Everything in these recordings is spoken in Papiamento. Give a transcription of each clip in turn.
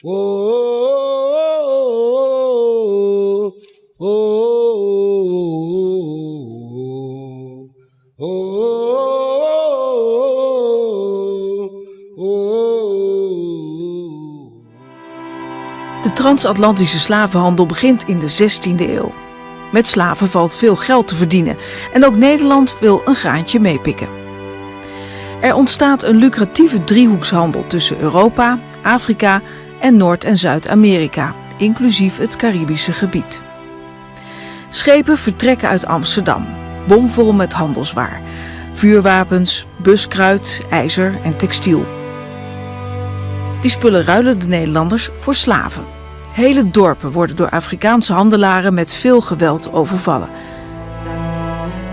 De transatlantische slavenhandel begint in de 16e eeuw. Met slaven valt veel geld te verdienen en ook Nederland wil een graantje meepikken. Er ontstaat een lucratieve driehoekshandel tussen Europa, Afrika en Noord- en Zuid-Amerika, inclusief het Caribische gebied. Schepen vertrekken uit Amsterdam, bomvol met handelswaar, vuurwapens, buskruit, ijzer en textiel. Die spullen ruilen de Nederlanders voor slaven. Hele dorpen worden door Afrikaanse handelaren met veel geweld overvallen.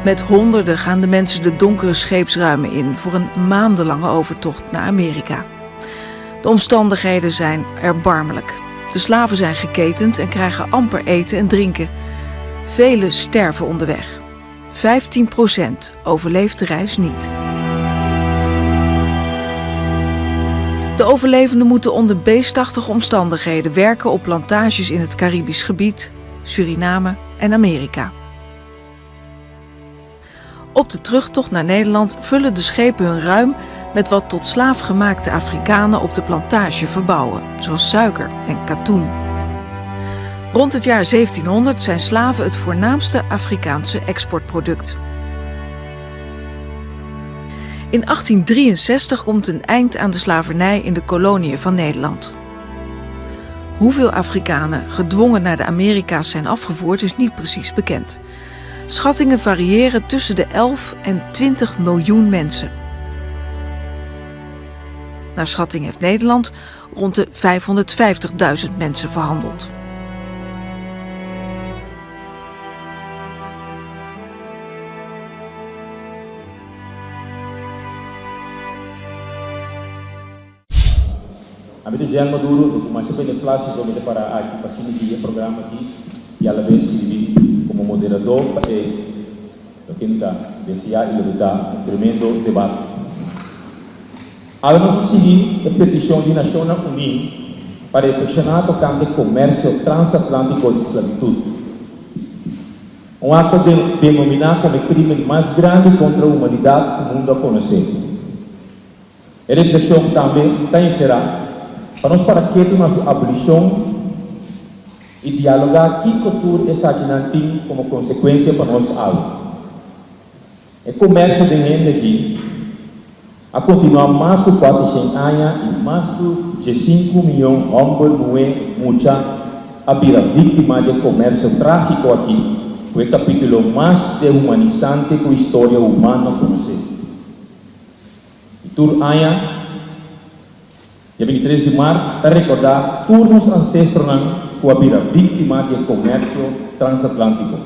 Met honderden gaan de mensen de donkere scheepsruimen in voor een maandenlange overtocht naar Amerika. De omstandigheden zijn erbarmelijk. De slaven zijn geketend en krijgen amper eten en drinken. Velen sterven onderweg. 15% overleeft de reis niet. De overlevenden moeten onder beestachtige omstandigheden werken op plantages in het Caribisch gebied, Suriname en Amerika. Op de terugtocht naar Nederland vullen de schepen hun ruim met wat tot slaaf gemaakte Afrikanen op de plantage verbouwen, zoals suiker en katoen. Rond het jaar 1700 zijn slaven het voornaamste Afrikaanse exportproduct. In 1863 komt een eind aan de slavernij in de koloniën van Nederland. Hoeveel Afrikanen gedwongen naar de Amerika's zijn afgevoerd is niet precies bekend. Schattingen variëren tussen de 11 en 20 miljoen mensen. Naar schatting heeft Nederland rond de 550.000 mensen verhandeld. Ami ta Jean Maduro, lo cu masha beneplácito mi ta para aki pa sigui di e programa aki y alabes sirbi como moderador pa e loke mi ta desea y loke ta un tremendo debate. Awe nos a sigui e peticion di Nacionnan Uní pa reflexiona tocante comercio transatlantico di sclavitud. Un acto denomina como e crimen mas grandi contra humanidad cu mundo a conoce. E reflekshon tambe ta enserá pa nos para ketu na su abolishon i dialogá kiko tur esakinan tin komo konsekuensia pa nos awe. E komersio den hende aki a kontinuá mas ku kuatershen aña i mas ku diesinku mion hòmber, muhé, mucha a bira víktima di e komersio trágiko aki ku e kapítulo mas dehumanisante ku historia humano a konosé. I tur aña, dia 23 di mart, ta rekordá tur nos ansestronan ku a bira víktima di e komersio transatlántiko.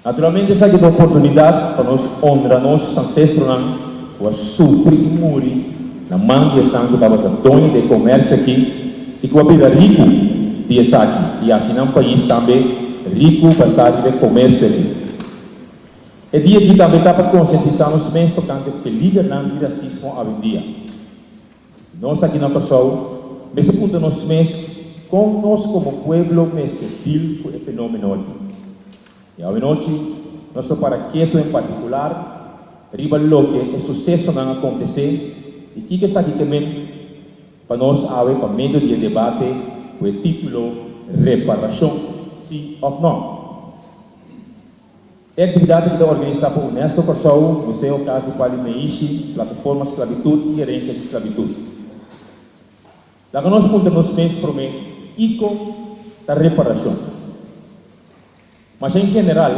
Naturalmente esaki ta oportunidat pa nos honra nos ansestronan ku a sufri i muri na man di esnan ku tabata doño di e komersio aki i ku a bira riku di esaki i hasi nan pais tambe riku basá riba e komersio aki. E dia aki tambe ta pa konsientisá nos mes tokante peligernan di rasismo awendia. Nos aki na Kòrsou mester puntra nos mes kon nos komo pueblo mester deal ku e fenómeno aki. I awenochi nos lo para ketu en partikular riba loke e susesonan a kontesé i kiko esaki te men pa nos awe pa medio di e debate ku e título Reparashon, sí òf nò? E aktividat aki ta organisá pa UNESCO Kòrsou, Museo Kas di Pali Meishi, Plataforma Sklabitut i Herensia di Sklabitut. Laga nos puntra nos mes promé kiko ta reparashon. Masha en general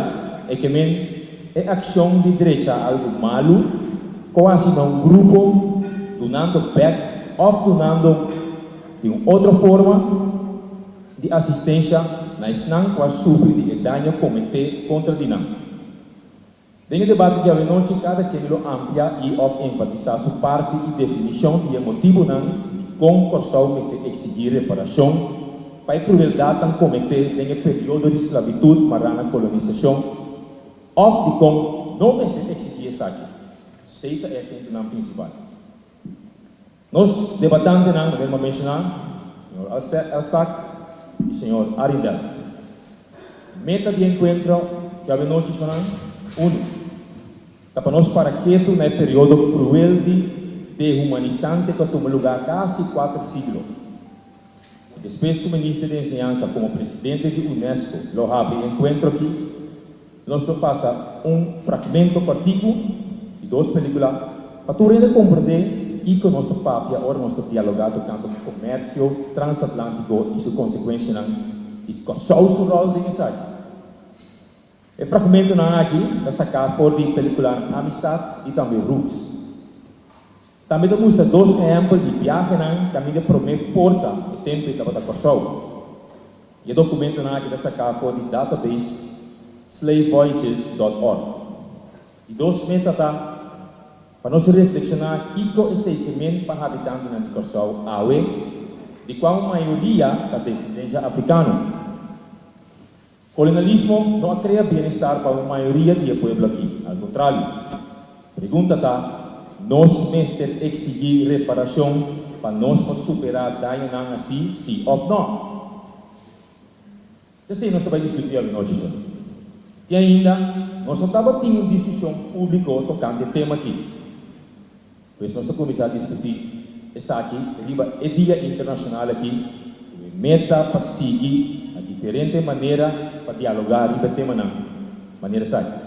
e ke men e akshon di drecha algu malu ku a hasi na un grupo dunando bèk òf dunando di un otro forma, di asistensha na esnan ku a sufri di e daño kometé kontra di nan. Den e debate djawe-nochi kada ken lo amplia i òf enfatisá su parti i definishon di e motibunan dikon Kòrsou mester eksigí reparashon pa e krueldatnan kometé den e periodo di sklabitut mará na kolonisashon òf dikon no mester eksigí esaki. Esei ta e asuntunan prinsipal. Nos debatantenan, manera mi a menshoná, señor. Elstak i señor Arrindell. Meta di e enkuentro djawe nochi sonan, unu, ta pa nos para ketu na e periodo kruel di dehumanisante ku a tuma lugá kasi kuater siglo. I despues ku Minister di Enseñansa komo presidente di unesco lo habri e enkuentro aki, nos lo pasa un fragmento kòrtiku di dos pelíkula pa tur hende komprendé di kiko nos ta papia ora nos ta dialogá tokante komersio transatlántiko i su konsekuensianan i Kòrsou su ròl den esaki. E fragmentonan aki ta saká for di pelíkulanan Amistad i tambe Roots. Tambe ta mustra dos ehèmpel di biahenan kaminda e promé porta e tempu ei tabata Kòrsou. I e dokumentonan aki ta saká for di database slavevoyages dòt org. Di dos meta ta pa nos reflekshoná kiko esei ke men pa habitantenan di Kòrsou awe, di kua un mayoria ta desendensia afrikano. Kolonialismo no a krea bienestar pa un mayoria di e pueblo aki, al kontrario. Pregunta ta, nos mester eksigí reparashon pa nos por superá dañonan así, sí òf nò? T'esei nos ta bai diskutí awe nochi so. Te ainda nos no tabatin un diskushon públiko tokante e tema akí. Pues nos ta kuminsá diskutí esaki riba e dia internashonal aki ku e meta pa sigui na diferente manera pa dialogá riba e temanan manera esaki.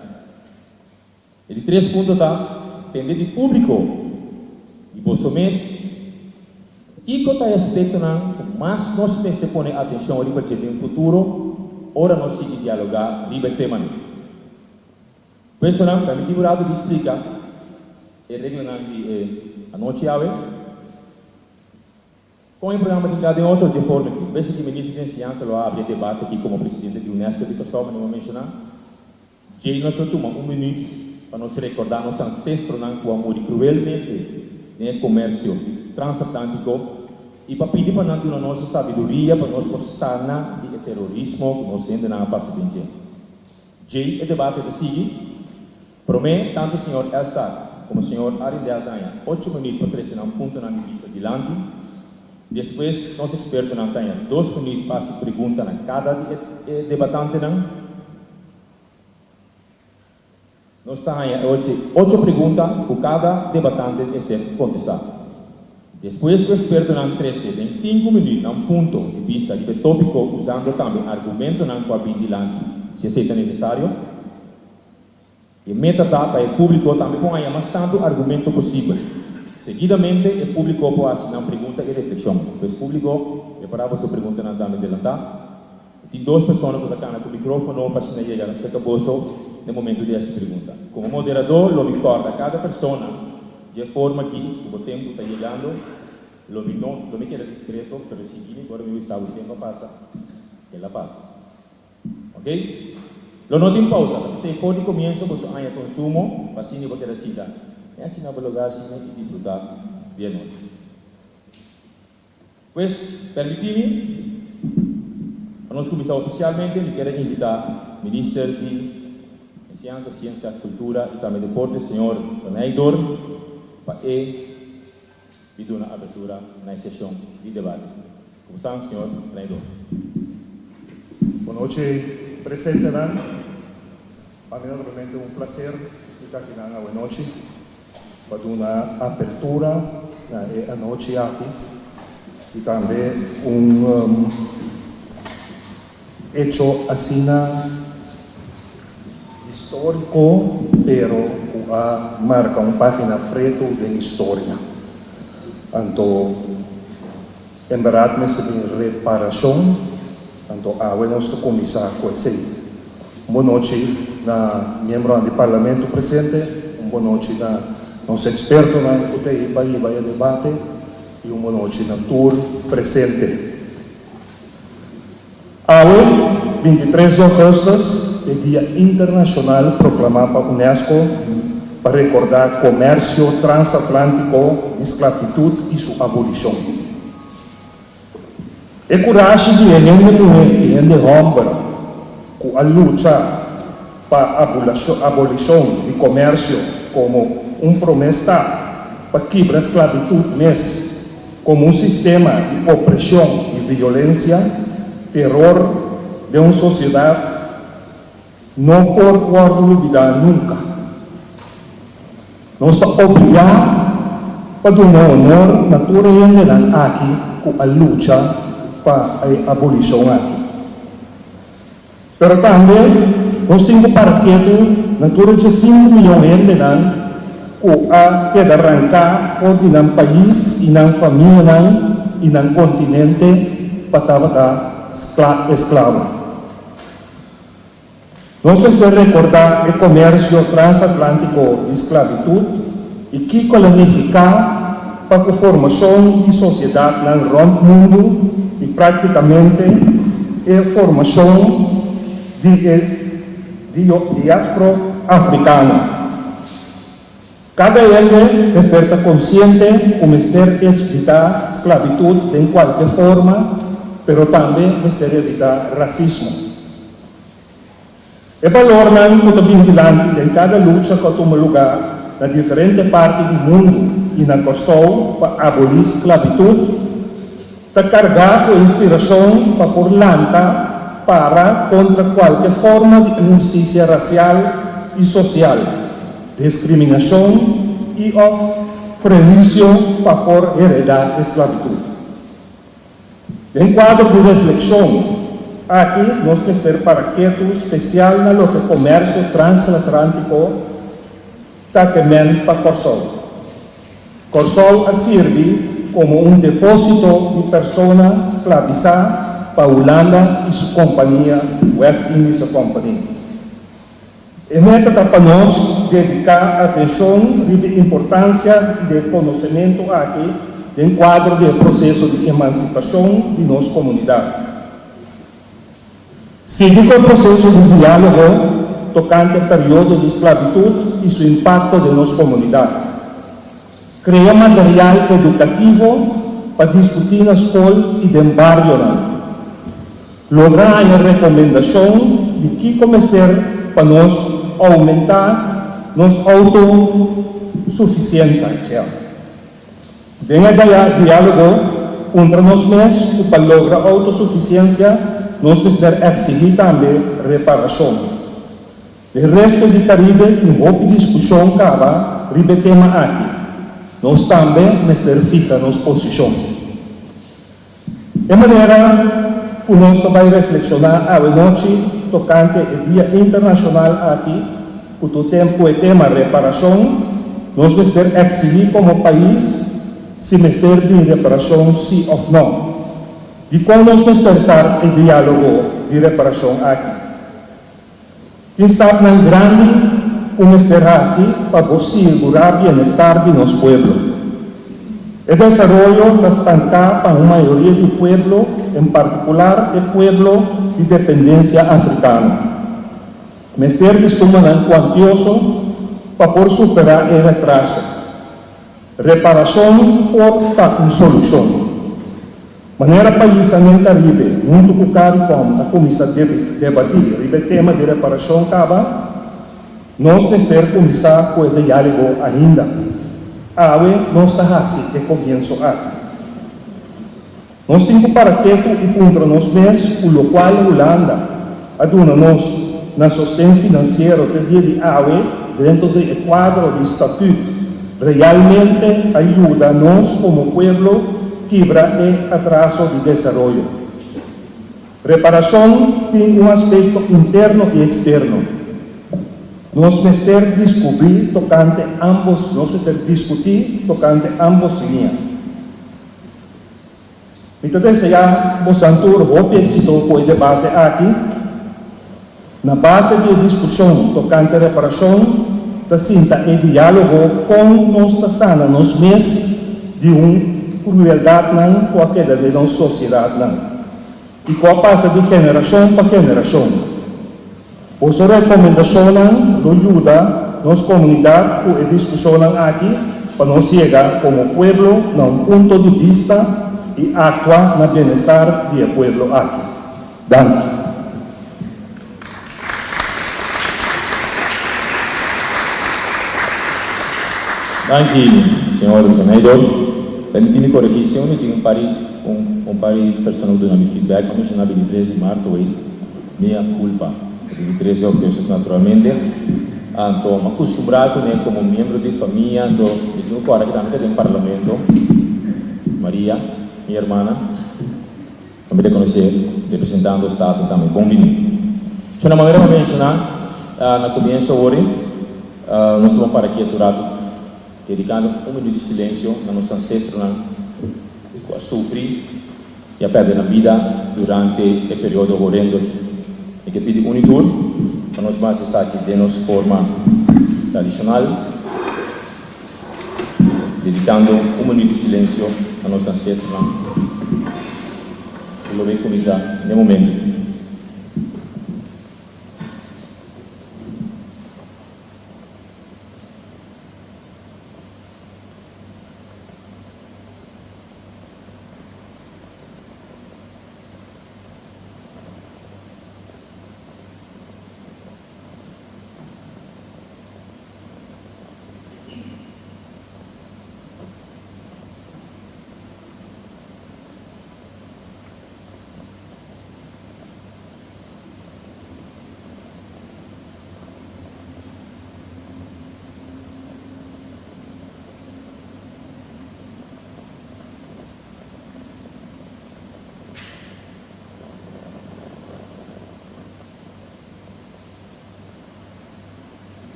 E di tres punto ta tende di públiko di boso mes kiko ta e aspektonan ku mas nos mester pone atenshon riba dje den futuro ora nos sigui dialogá riba e temanan. Personan, permití un rato di splika e reglanan di e anochi awe. Kon e programa tin kada den otro di e forma aki. Bes di Minister di Enseñansa lo a habri e debate aki komo presidente di UNESCO di Kòrsou, manera mi a menshoná. Djei nos lo tuma un minüt pa nos rekordá nos ansestronan ku a muri kruelmente den e komersio transatlántiko i pa pidi pa nan duna nos e sabiduria pa nos por sana di e terorismo ku nos hendenan a pasa den dje. Djei e debate ta sigui. Promé, tantu señor Elstak komo señor Arrindell ta haña ocho minüt pa trese nan puntonan di bista dilanti. Despues nos ekspertonan ta haña dos minüt pa hasi pregunta na kada di e debatantenan. Nos ta haña e ochi ocho pregunta ku kada debatante mester kontestá. Despues ku ekspertonan trese den sinku minüt nan punto di bista riba e tópiko usando tambe argumentonan ku a bin dilanti si esei ta nesesario. E meta ta pa e públiko tambe por haña mas tantu argumento posibel. Seguidamente e públiko por hasi nan pregunta i reflekshon. Pues públiko, prepará boso preguntanan tambe delantá. Tin dos persona ku ta kana ku mikrófono pa asina yega serka boso den momentu di hasi pregunta. Komo moderadó lo mi kòrda kada persona dje forma aki ku bo tempu ta yegando. Lo mi no lo mi keda diskreto, pero sigui mi ku ora mi bisa bo tempu a pasa, el a pasa. Ok? Lo no tin pousa, ta p'esei for di komienso boso haña konsumo pa asina bo keda sinta nèchi na bo lugá asina i disfrutá di e nochi. Pues, permití mi pa nos kuminsá ofisialmente. Mi kier a invitá Minister di Enseñansa, Siensia, Kultura i tambe Deporte, señor Van Heydoorn, pa e di duna apertura na e seshon di debate. Kuminsá, señor Van Heydoorn. Bon nochi, presentenan. Pa mi naturalmente un placer di ta akinan awe nochi. Pa duna apertura na e anochi aki y tambe un hecho asina historico pero cu a marca un pagina preto den historia. Anto en berdad mester bin reparacion, anto awe nos ta cuminsa cu esey. Un bon nochi na miembronan di Parlamento presente, un bon nochi na nos expertonan cu ta ei pa hiba e debate y un bon nochi na tur presente. Awe, 23 di augustus, e dia internacional proclama pa UNESCO pa recorda comercio transatlantico di sclavitud y su abolicion. E kurashi di e hende muhé i hende hòmber ku a lucha pa abolishon di komersio komo un promé stap pa kibra sklabitut mes komo un sistema di opreshon di. violensia, teror den un sosiedat no por wòrdu lubidá nunka. Nos ta obligá pa duna honor na tur e hendenan aki ku a lucha pa e abolishon aki. Pero tambe nos tin ku para ketu na tur e diesinku miyon hendenan ku a keda ranká for di nan pais i nan famianan i nan kontinente pa tabata esklabo. Nos mester rekordá e komersio transatlántiko di sklabitut i kiko el a nifiká pa ku formashon di sosiedatnan rònt mundu i práktikamente e formashon di e diaspro afrikano. Kada hende mester ta konsiente ku mester evitá sklabitut den kualke forma, pero tambe mester evitá rasismo. E balornan ku ta bin dilanti den kada lucha ku a tuma lugá na diferente parti di mundu i na Kòrsou pa abolí sklabitut, ta kargá ku e inspirashon pa por lanta para kontra kualke forma di inhustisia rasial i sosial, diskriminashon i òf prehuisio pa por heredá esklabitut. Den kuadro di reflekshon aki nos mester para ketu spesial na loke komersio transatlantiko ta ke men pa Kòrsou. Kòrsou a sirbi komo un depósito di persona sklabisá pa Hulanda i su kompania West Indische Company. E meta ta pa nos dediká atenshon riba e importansia di e konosementu aki den kuadro di e proseso di emansipashon di nos komunidat. Sigui ku e proseso di diálogo tokante periodo di sklabitut i su impakto den nos komunidat. Krea material edukativo pa diskutí na skol i den barionan. Logra haña rekomendashon di kiko mester pa nos oumentá nos outosufisiensia. Den e diálogo, puntra nos mes ku pa logra outosufisiensia nos mester eksigí tambe reparashon. Den resto di Karibe tin hopi diskushon kaba riba e tema aki. Nos tambe mester fiha nos posishon. E manera ku nos ta bai reflekshoná awe nochi tokante e Dia Internashonal aki ku tur tempu e tema reparashon, nos mester eksigí komo pais si mester bin reparashon si òf nò. Dikon nos mester start e diálogo di reparashon aki? Tin stapnan grandi ku mester hasi pa bo sigurá bienestar di nos pueblo. E desaroyo ta stanká pa un mayoria di pueblo, en partikular e pueblo di dependensia afrikano. Mester di sumanan kuantioso pa por superá e retraso. Reparashon por ta un solushon. Manera paisnan den Karibe huntu ku Caricom a kuminsá debatí riba e tema di reparashon kaba, nos mester kuminsá ku e diálogo ainda. Awe nos ta hasi e komienso aki. Nos tin ku para ketu i puntra nos mes ku lokual Hulanda a duna nos na sosten finansiero te dia di awe dentro di e kuadro di Statut realmente a yuda nos komo pueblo kibra e atraso di desaroyo. Reparashon tin un aspekto interno i eksterno. Nos mester diskubrí tokante ámbos, nos mester diskutí tokante ámbos liña. Mi ta deseá bosan tur hopi éksito ku e debate aki. Na base di e diskushon tokante reparashon ta sinta e diálogo kon nos ta sana nos mes di un krueldatnan ku a keda den nos sosiedatnan i ku a pasa di generashon pa generashon. Boso rekomendashonnan lo yuda nos komunidat ku e diskushonnan aki pa nos yega komo pueblo na un punto di bista i aktua na bienestar di e pueblo aki. Danki. Danki, señor Geneidor. Permití mi koregí, si mi tin un par di un par di persona ku duna mi feedback, a menshoná 23 di marto ei, mea culpa, 23 di augustus naturalmente. Anto mi a kustumbrá kuné komo miembro di famia, anto mi tin ku kòrda ku tambe ta den parlamento, Maria, mi hermana. Tambe rekonosé representando Staten tambe bon bini. So na manera mi a menshoná na komienso awor, nos ta bon para aki tur ratu dedikando un minuut di silensio na nos ansestronan ku a sufri i a pèrdè nan bida durante e periodo horendo aki. Mi ke pidi un i tur pa nos basa esaki den nos forma tradishonal, Dedicando un minuut di silencio na nos ancestronan cu lo bay cuminsa n'e momento.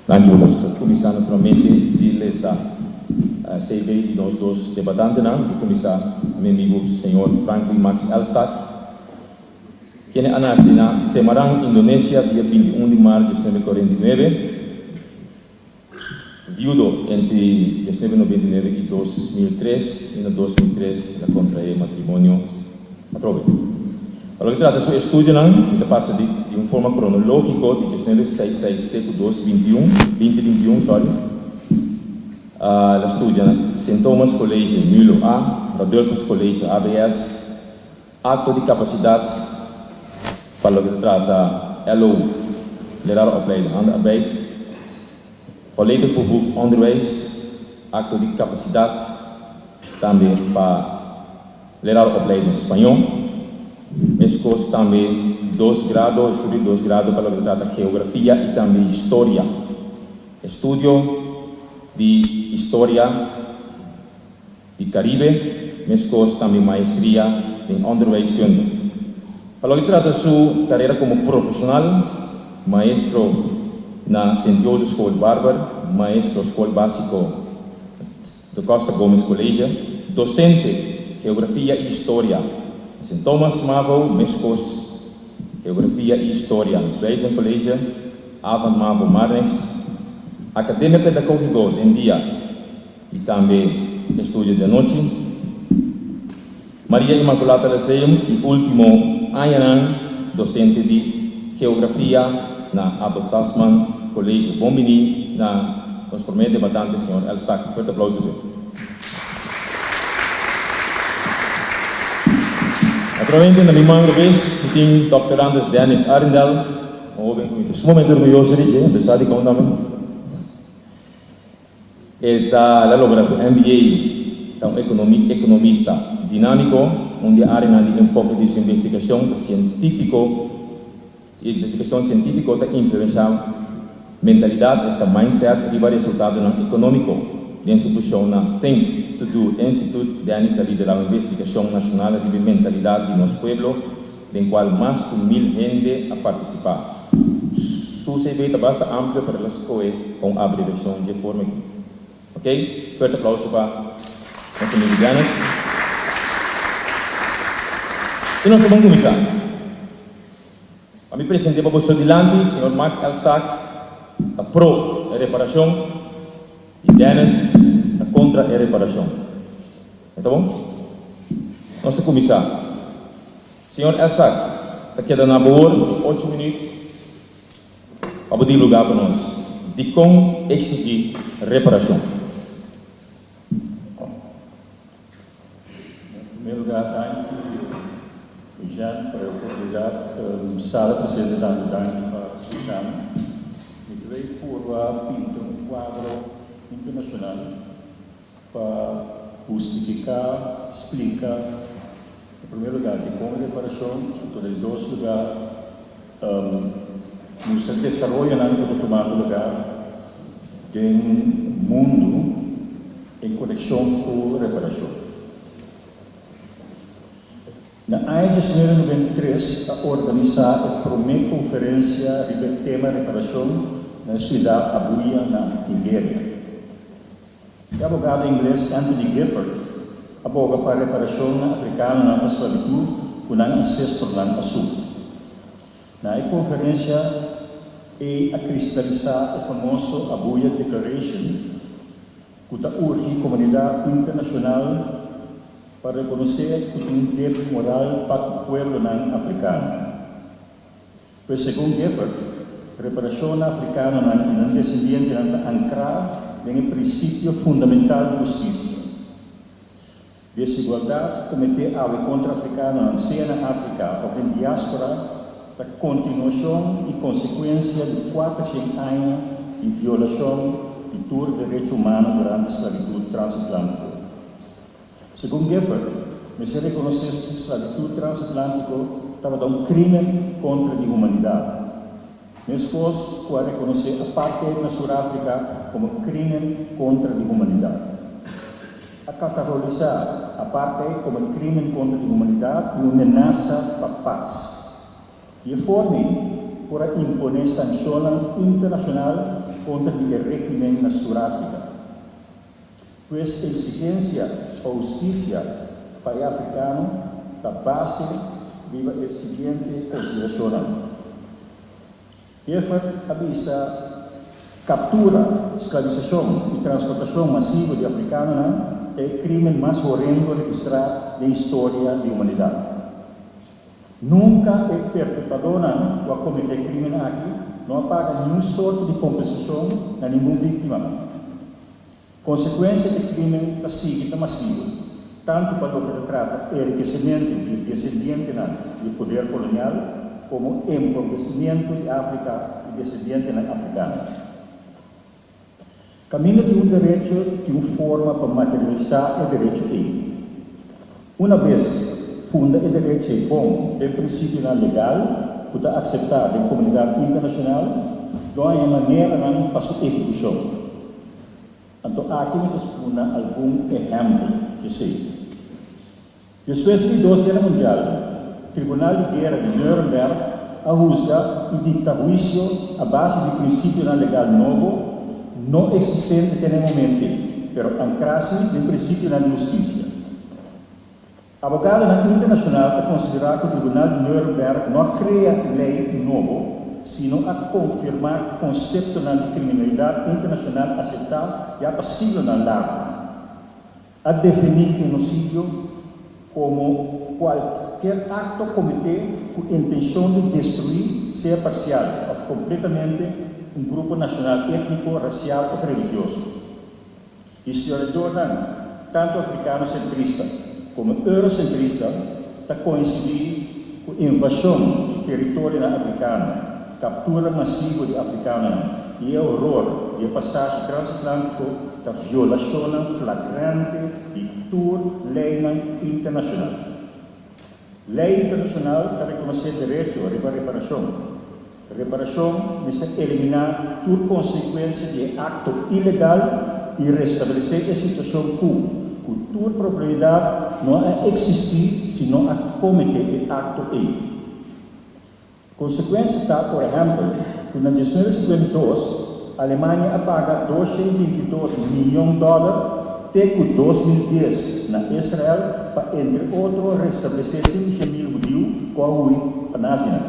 Danki pa boso. Kuminsá naturalmente di lesa CV di nos dos debatantenan. Di kuminsá mi amigu señor Franklin Max Elstak, kende a nase na Semarang, Indonesia, dia 21 di mart 1949. Viudo entre 1999 i 2003 i na 2003 el a kontraé matrimonio atrobe. Pa loke trata su estudionan, mi ta pasa di di un forma kronológiko di 1966 te ku dos bintiun, binti bintiun, sorry. El a studia na Sint Thomas College Mulo A, Radulphus College ABS, Akto di kapasidat pa loke ta trata LO, Lerarenopleiding Handarbeid, Volledig Bevoegd Onderwijs, Akto di kapasidat tambe pa Lerarenopleiding Spañó, meskos tambe di dos grado, estudio di dos grado pa loke ta trata Geografia i tambe Historia, estudio di Historia. Di Caribe, meskos tambe maestria den onderwijskunde. Pa loke trata su karera komo profeshonal, maestro na Sint Jozef School Barber, maestro skol básiko De Costa Gomez College, dosente Geografia i Historia na Sint Thomas Mavo, meskos Geografia i Historia na Zwijsen College, Avan Mavo Marnix, Akademia Pedagógiko den dia. I tambe estudio di anochi. Maria Immaculata Lyceum i ultimo añanan docente di Geografia na Abel Tasman College. Bon bini na nos prome debatante señor Elstak. Fuerte aplauso p'e. Naturalmente na mi man robes mi tin Dòkter Andres Dennis Arrindell, un hoben ku mi ta sumamente orguyoso di dje, apesar di kon tambe. E ta el a logra su MBA, ta un ekonomista dinámiko, un di e áreanan di enfoke di su investigashon ta sientífiko, su investigashon sientífiko ta influenshá mentalidat, esta mindset, riba resultadonan ekonómiko. Den su fushon na Think to Do Institute, Dennis ta liderá un investigashon nashonal riba e mentalidat di nos pueblo, den kual mas ku mil hende a partisipá. Su CV ta basta amplio pero el a skohe pa un abreviashon dje forma aki. Ok, fuerte aplauso pa nos amigu Dennis. I nos ta bon kuminsá. Pa mi presente pa boso dilanti señor Max Elstak ta pro e reparashon i Dennis ta kontra e reparashon. E ta bon? Nos ta kuminsá. Señor Elstak, ta keda na bo hor di ocho minuut pa bo divulgá pa nos dikon eksigí reparashon. Na promé lugá, danki. Sala presente tantu danki pa skucha mi. Mi ta bay purba pinta un kuadro internashonal pa hustifiká, splika na primer lugar dikon reparashon, anto na di dos lugar mustra desaroyonan ku ta tumando lugar den mundu en konekshon ku reparashon. Na aña 1993 a organisá e promé konferensia riba e tema reparashon na e siudat Abuja na Nigeria. E abogado ingles Anthony Gifford a boga pa reparashon na afrikanonan pa sklabitut ku nan ansestronan a sufri. Na e konferensia ei a kristalisá e famoso Abuja Declaration ku ta urgi komunidat internashonal pa rekonosé ku tin un debe moral pa ku pueblonan afrikano. Pues segun Gifford, reparashon na afrikanonan i nan desendientenan ta ankrá den e prinsipio fundamental di hustisia. Desigualdat kometé awe kontra afrikanonan sea na Afrika òf den diáspora ta kontinuashon i konsekuensia di 400 aña di violashon di tur derecho humano durante sklabitut transatlántiko. Segun Gifford, mester rekonosé ku sklabitut transatlántiko tabata un krímen kontra di humanidat, meskos ku a rekonosé apartheid na Suráfrika komo krímen kontra di humanidat. A katagorisá apartheid komo krímen kontra di humanidat i un menasa pa pas. Di e forma ei por a imponé sanshonnan internashonal kontra di e régimen na Suráfrika. Pues exigencia pa husticia pa e africano ta base riba e siguiente consideracionnan. Gifford a bisa captura, sclavisacion y transportacion masivo di africanonan ta e crimen mas horendo registra den historia di humanidad. Nunca e perpetradornan cu a comete e crimen aki no a paga niun sorto di compensacion na ningun victima. Konsekuensia di e krímen ta sigui ta masivo, tantu pa loke ta trata enrikesimentu di e desendientenan di e poder kolonial komo empobresimentu di Afrika i desendientenan afrikano. Kaminda tin un derecho tin un forma pa materialisá e derecho ei. Una bes funda e derecho ei bon den prinsipionan legal ku ta akseptá den komunidat internashonal, lo haña maneranan pa su ehekushon. Anto aki mi ta spuna algun ehèmpel djesei. Despues di Dos Guera Mundial, Tribunal di Guera di Nuremberg a husga i dikta huisio a base di prinsipionan legal nobo, no eksistente te na e momento ei, pero ankrá sí den prinsipionan di hustisia. Abogadonan internashonal ta konsiderá ku Tribunal di Nuremberg no a krea lei nobo, sino a konfirmá konseptonan di kriminalidat internashonal aseptá ya pa siglonan largu. A definí genosidio komo kualker akto kometé ku intenshon di destruí, sea parsial òf kompletamente, un grupo nashonal étniko, rasial òf religioso. Historiadornan, tantu afrikanosentrista komo eurosentrista, ta koinsidí ku invashon di teritorionan afrikano, kaptura masivo di afrikanonan i e horor di e pasashi transatlántiko ta violashonnan flagrante di tur leinan internashonal. Lei internashonal ta rekonosé derecho riba reparashon. Reparashon mester eliminá tur konsekuensia di e akto ilegal i restablesé e situashon ku ku tur probabilidat no a eksistí si no a kometé e akto ei. Konsekuensia ta, por ehèmpel, ku na 1952 Alemania a paga 222 miyon dòler te ku 2010 na Israel pa entre otro restablesé 500,000 hudiu ku a hui pa nazinan.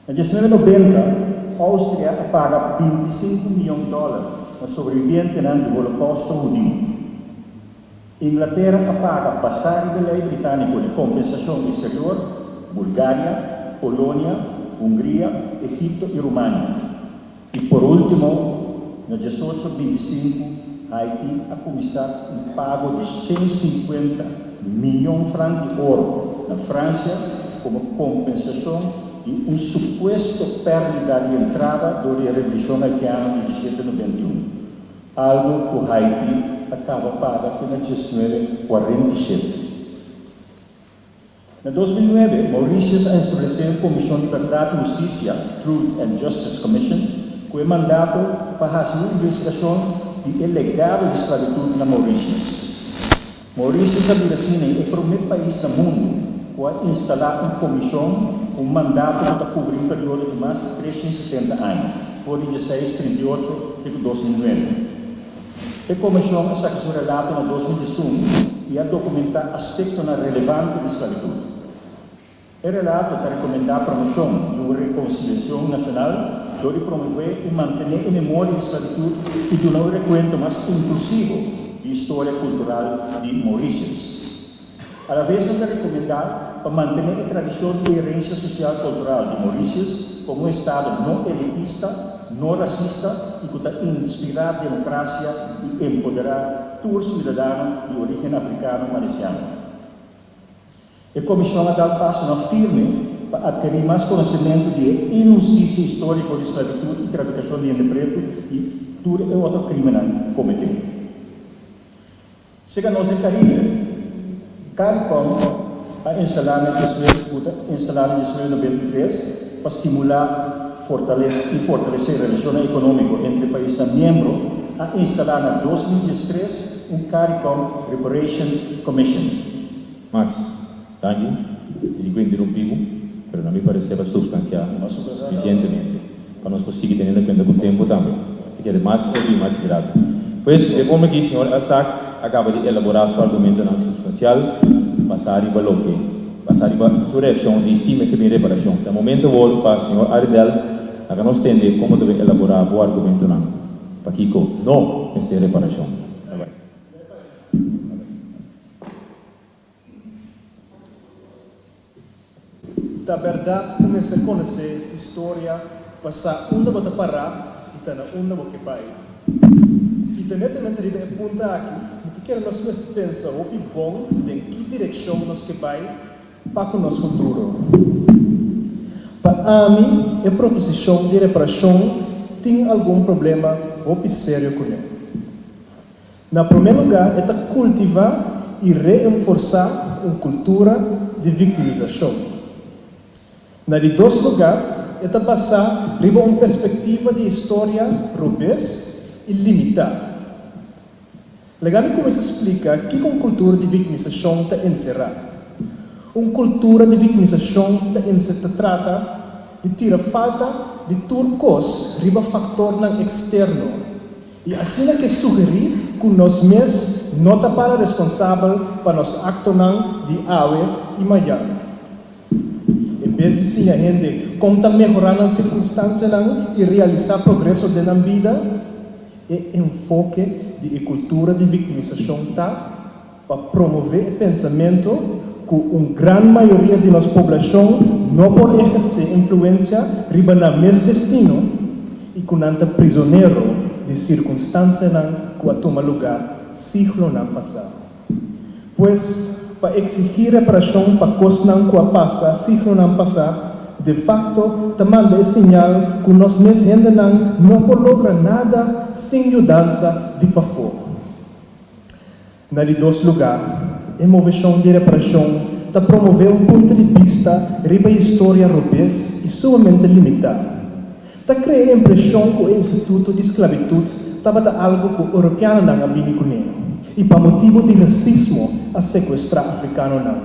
Na 1990, Austria a paga 25 miyon dòler na sobrevivientenan di Holokousto hudiu. Inglatera a paga basá riba e lei britániko di kompensashon eksterior, Bulgaria, Polonia, Hungria, Egipto i Rumania. I por último, na 1825, Haiti a kuminsá un pago di 150 miyon frank di oro na Fransia komo kompensashon. di un supuesto pèrdida di entrada dor di e Revolushon Haitiano di 1791, algu ku Haiti a kaba paga te na 1947. Na 2009, Mauritius a establesé un Komishon di Bèrdat i Hustisia, Truth and Justice Commission, ku e mandato pa hasi un investigashon di e legado di sklabitut na Mauritius. Mauritius a bira asina e promé pais na mundu ku a instalá un komishon ku un mandato ku ta kubri un periodo di mas di 370 aña, for di 1638 te ku 2009. E komishon a saka su relato na 2011 i a dokumentá aspektonan relevante di sklabitut. E relato ta rekomendá promoshon di un rekonsiliashon nashonal dor di promové i mantené e memoria di sklabitut i duna un rekuento mas inklusivo di historia kultural di Mauritius. Alaves nan ta rekomendá pa mantené e tradishon i herensia sosial kultural di Mauritius komo un estado no elitista, no rasista i ku ta inspirá demokrasia i empoderá tur siudadano di orígen afrikano malesiano. E komishon a dal pasonan firme pa atkerí mas konosementu di e inhustisia históriko di sklabitut i trafikashon di hende pretu i tur e otro krímennan kometé. Seka nos den Karibe, Caricom a instalá na 19 ku ta instalá na 1993 pa stimulá, fortalese i fortalesé relashonnan ekonómiko entre paisnan miembro, a instalá na 2013 un Caricom Reparation Commission. Max, danki. Mi di ku interumpí bo, pero na mi paresé bo a supstansiá sufisientemente pa nos por sigui teniendo kuenta ku tempu tambe. Ta kere mas hopi i mas grato. Pues, de forma ki señor Elstak a kaba di elaborá su argumentonan supstansial basá riba loke, basá riba su reakshon di si mester bin reparashon. Ta momento awor pa señor Arrindell laga nos tende komo ta bin elaborá bo argumentonan pakiko no mester reparashon. Ta bèrdat ku mester konosé historia pa sa unda bo ta pará i ta na unda bo ke bai. I ta netamente riba e punto aki mi ta kere nos mester pensa hopi bon den ki direkshon nos ke bai pa ku nos futuro. Pa ami e proposishon di reparashon tin algun problema hopi serio kuné. Na promé lugá e ta kultivá i reenforsá un kultura di viktimisashon. Na di dos lugá e ta basá riba un perspektiva di historia robes i limitá. Laga mi kuminsá splika kiko un kultura di viktimisashon ta enserá. Un kultura di viktimisashon ta ta trata di tira falta di tur kos riba faktornan eksterno. I asina ke sugerí ku nos mes no ta para responsabel pa nos aktonan di awe i mañan. En bes di siña hende kon ta mehorá nan sirkunstansianan i realisá progreso den nan bida, e enfoke di e kultura di viktimisashon ta pa promové e pensamentu ku un gran mayoria di nos poblashon no por ehersé influensia riba nan mes destino i ku nan ta prizonero di sirkunstansianan ku a tuma lugá siglonan pasá. Pues, pa eksigí reparashon pa kosnan ku a pasa siglonan pasá, de fakto ta manda e señal ku nos mes hendenan no por logra nada sin yudansa di pafó. Na di dos lugá, e moveshon di reparashon ta promové un punto di bista riba historia robes i sumamente limitá. Ta krea e impreshon ku e instituto di sklabitut tabata algu ku europeanonan a bini kuné i pa motibu di rasismo a sekuestrá afrikanonan.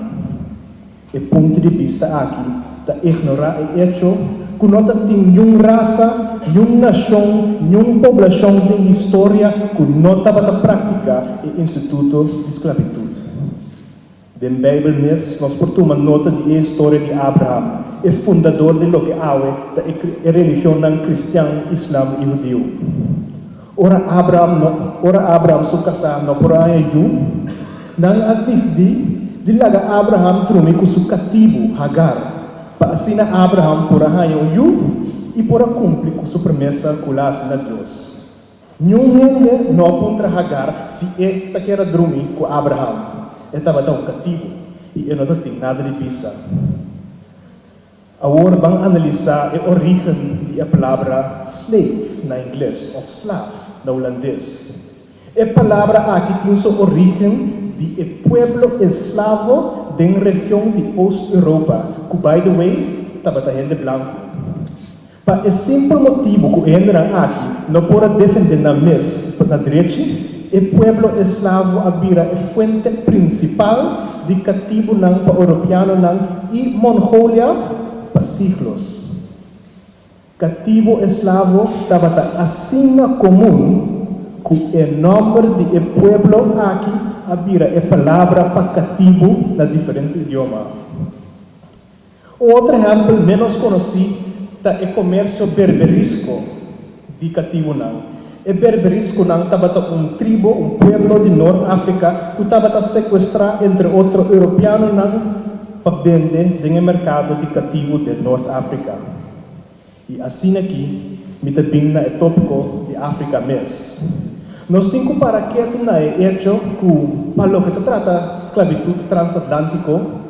E punto di bista aki ta ignorá e echo ku no ta tin niun rasa, niun nashon, niun poblashon den historia ku no tabata praktiká e instituto di sklabitut. Den Beibel mes nos por tuma nota di e historia di Abraham, e fundador di loke awe ta e religionnan kristian, islam i hudiu. Ora Abraham no, ora Abraham su kasá no por a haña yu, nan a disidí di laga Abraham drumi ku su katibu, Hagar, pa asina Abraham por a haña un yu i por a kumpli ku su promesa ku el a hasi na Dios. Niun hende no a puntra Hagar si e ta kier a drumi ku Abraham. E tabata un katibu i e no ta tin nada di bisa. Awor ban analisá e orígen di e palabra slave na ingles òf slaaf na hulandes. E palabra aki tin su orígen di e pueblo eslavo den region di Oost Europa, ku by the way tabata hende blanku. Pa e simpel motibu ku e hendenan aki no por a defendé nan mes na drechi, e pueblo eslavo a bira e fuente prinsipal di katibunan pa oropeanonan i Mongolia pa siglos. Katibu eslavo tabata asina komun ku e nòmber di e pueblo aki a bira e palabra pa katibu na diferente idioma. Un otro ehèmpel ménos konosí ta e komersio berberisco di katibunan. E berberisconan tabata un tribo, un pueblo di Nort Afrika ku tabata sekuestrá entre otro europeanonan pa bende den e merkado di katibu den Nort Afrika. I asina ki mi ta bin na e tópiko di Afrika mes. Nos tin ku para ketu na e echo ku pa loke ta trata sklabitut transatlántiko,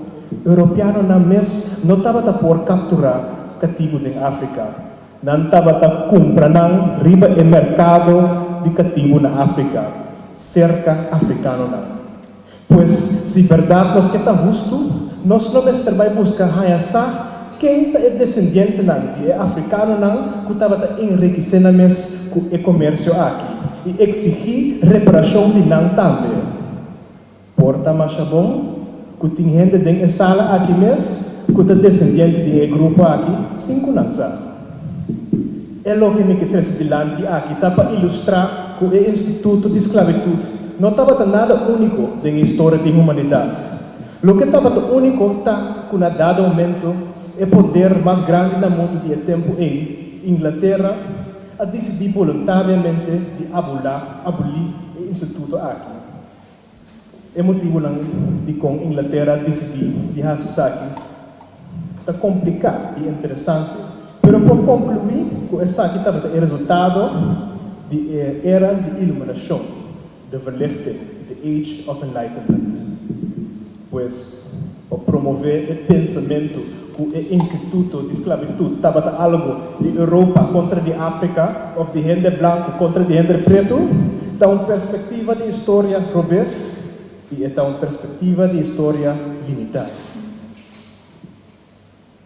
europeanonan mes no tabata por kapturá katibu den Afrika. Nan tabata kumpra nan riba e merkado di katibu na Afrika, serka afrikanonan. Pues, si bèrdat nos ke ta hustu, nos lo mester bai buska haña sa ken ta e desendientenan di e afrikanonan ku tabata enrikisé nan mes ku e komersio aki i eksigí reparashon di nan tambe. Por ta masha bon ku tin hende den e sala aki mes ku ta desendiente di e grupo aki sin ku nan sa. E loke mi ke trese dilanti aki ta pa ilustrá ku e instituto di sklabitut no tabata nada úniko den e historia di humanidat. Loke tabata úniko ta ku na dado momento e poder mas grandi na mundu di e tempu ei, Inglatera, a disidí boluntariamente di abulá, abolí, e instituto aki. E motibunan dikon Inglatera a disidí di hasi esaki ta kompliká i interesante, pero por konkluí ku esaki tabata e resultado di e Era di Iluminashon, de Verlichting, the Age of Enlightenment. Pues, pa promové e pensamentu ku e instituto di sklabitut tabata algu di Europa kontra di Afrika òf di hende blanku kontra di hende pretu, ta un perspektiva di historia robes i e ta un perspektiva di historia limitá.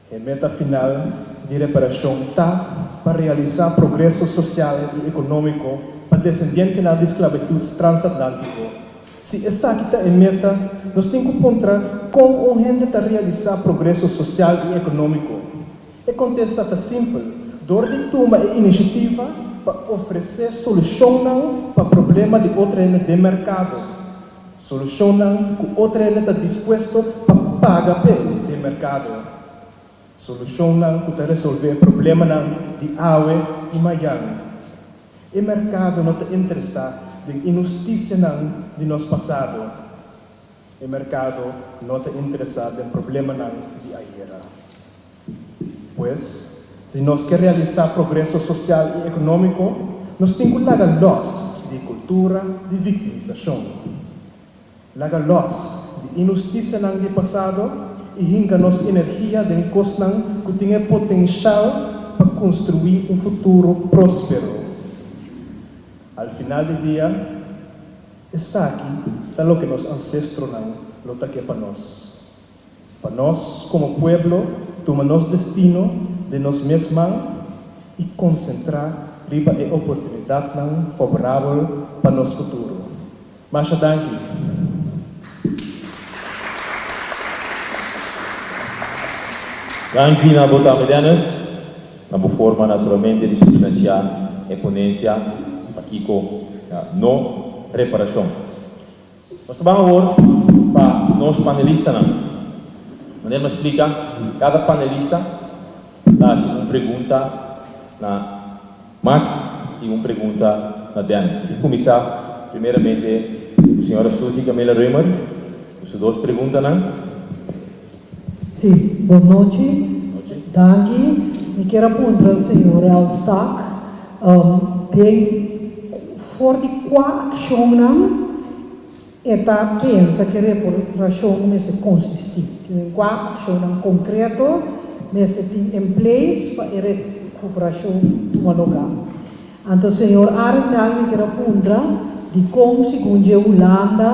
E meta final di reparashon ta pa realisá progreso sosial i ekonómiko pa desendientenan di sklabitut transatlántiko. Si esaki ta e meta, nos tin ku puntra kon un hende ta realisá progreso sosial i ekonómiko. E kontesta ta simpel, dor di tuma e inisiativa pa ofresé solushonnan pa problema di otro hende den merkado. Solushonnan ku otro hende ta dispuesto pa paga p'e den merkado. Solushonnan ku ta resolvé problemanan di awe i mayan. E merkado no ta interesá den inhustisianan di nos pasado. E merkado no ta interesá den problemanan di ayera. Pues, si nos ke realisá progreso sosial i ekonómiko, nos tin ku laga lòs di kultura di viktimisashon, laga lòs di inhustisianan di pasado i hinka nos energia den kosnan ku tin e potenshal pa konstruí un futuro próspero. Al final di dia, esaki ta loke nos ansestronan lo ta ke pa nos. Pa nos komo pueblo tuma nos destino den nos mes man i konsentrá riba e oportunidatnan favorabel pa nos futuro. Masha danki! Danki na bo tambe Dennis, na bo forma naturalmente di substansiá e ponensia pakiko no reparashon. Nos ta ban awor pa nos panelistanan. Manera mi a splika, kada panelista ta hasi un pregunta na Max i un pregunta na Dennis. Mi ta kuminsá primeramente ku señora Suzy Camila Römer ku su dos preguntanan. Sí, bon nochi. Nochi. Danki. Mi kier a puntra señor Elstak, den for di kua akshonnan e ta pensa ku e reparashon mester konsistí? Den kua akshonnan konkreto? mester tin in place pa e rekuperashon tuma lugá. Anto señor Arendal mi kier a puntra dikon segun dje Hulanda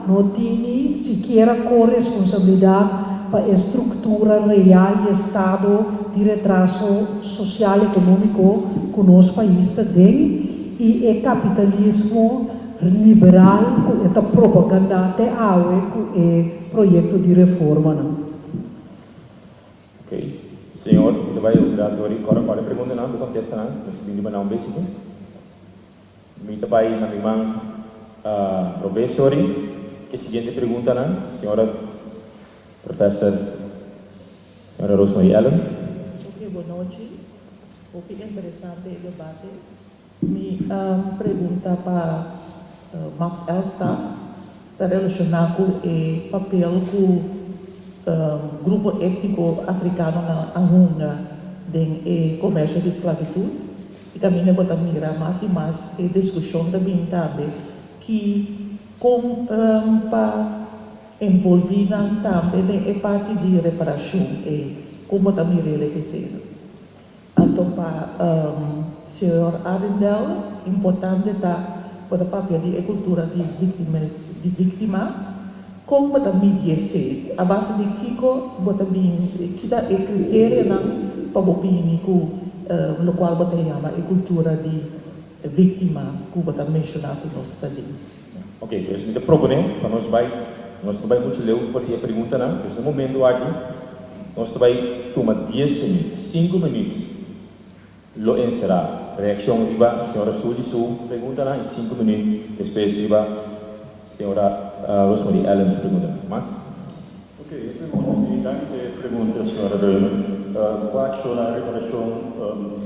no tini sikiera ko-responsabilidat pa e struktura real di estado di retraso sosial-ekonómiko ku nos pais ta den i e kapitalismo liberal ku e ta propagandá te awe ku e proyekto di reformanan. Ok, señor, mi ta bai un rato ori. Kòrda kòrda e preguntanan, bo kontestanan. Nos ta bini riba nan un bes aki. Mi ta bai na mi man robes ori. Ke siguiente preguntanan, señora Professor, señora Rosemarie Allen. Ok, bon nochi. Hopi interesante e debate. Mi pregunta pa Max Elstak ta relashoná ku e papel ku grupo étniko afrikanonan a hunga den e komersio di sklabitut i kaminda bo ta mira mas i mas e diskushon ta bin tambe ki kon pa envolví nan tambe den e parti di reparashon ei kon bo ta mir'el e esena. Anto pa señor Arrindell importante ta bo ta papia di e cultura di di victima, con bo ta midi esey? A base di kico bo ta bin, ki ta e criterianan pa bo bini cu locual bo ta yama e cultura di victima cu bo ta menciona cu nos ta den? Ok, pues mi ta propone pa nos bai, nos no bai mucho leu for di e preguntanan, pues na e momento aki nos ta bai tuma dies minuut, sinku minuut lo enserá reaccion riba señora Suzy su preguntanan y sinku minuut despues riba señora Rosemarie Allen su preguntanan. Max? Ok, e pregunta di danki pa e pregunta señora Reumer. Kua akshonnan reparashon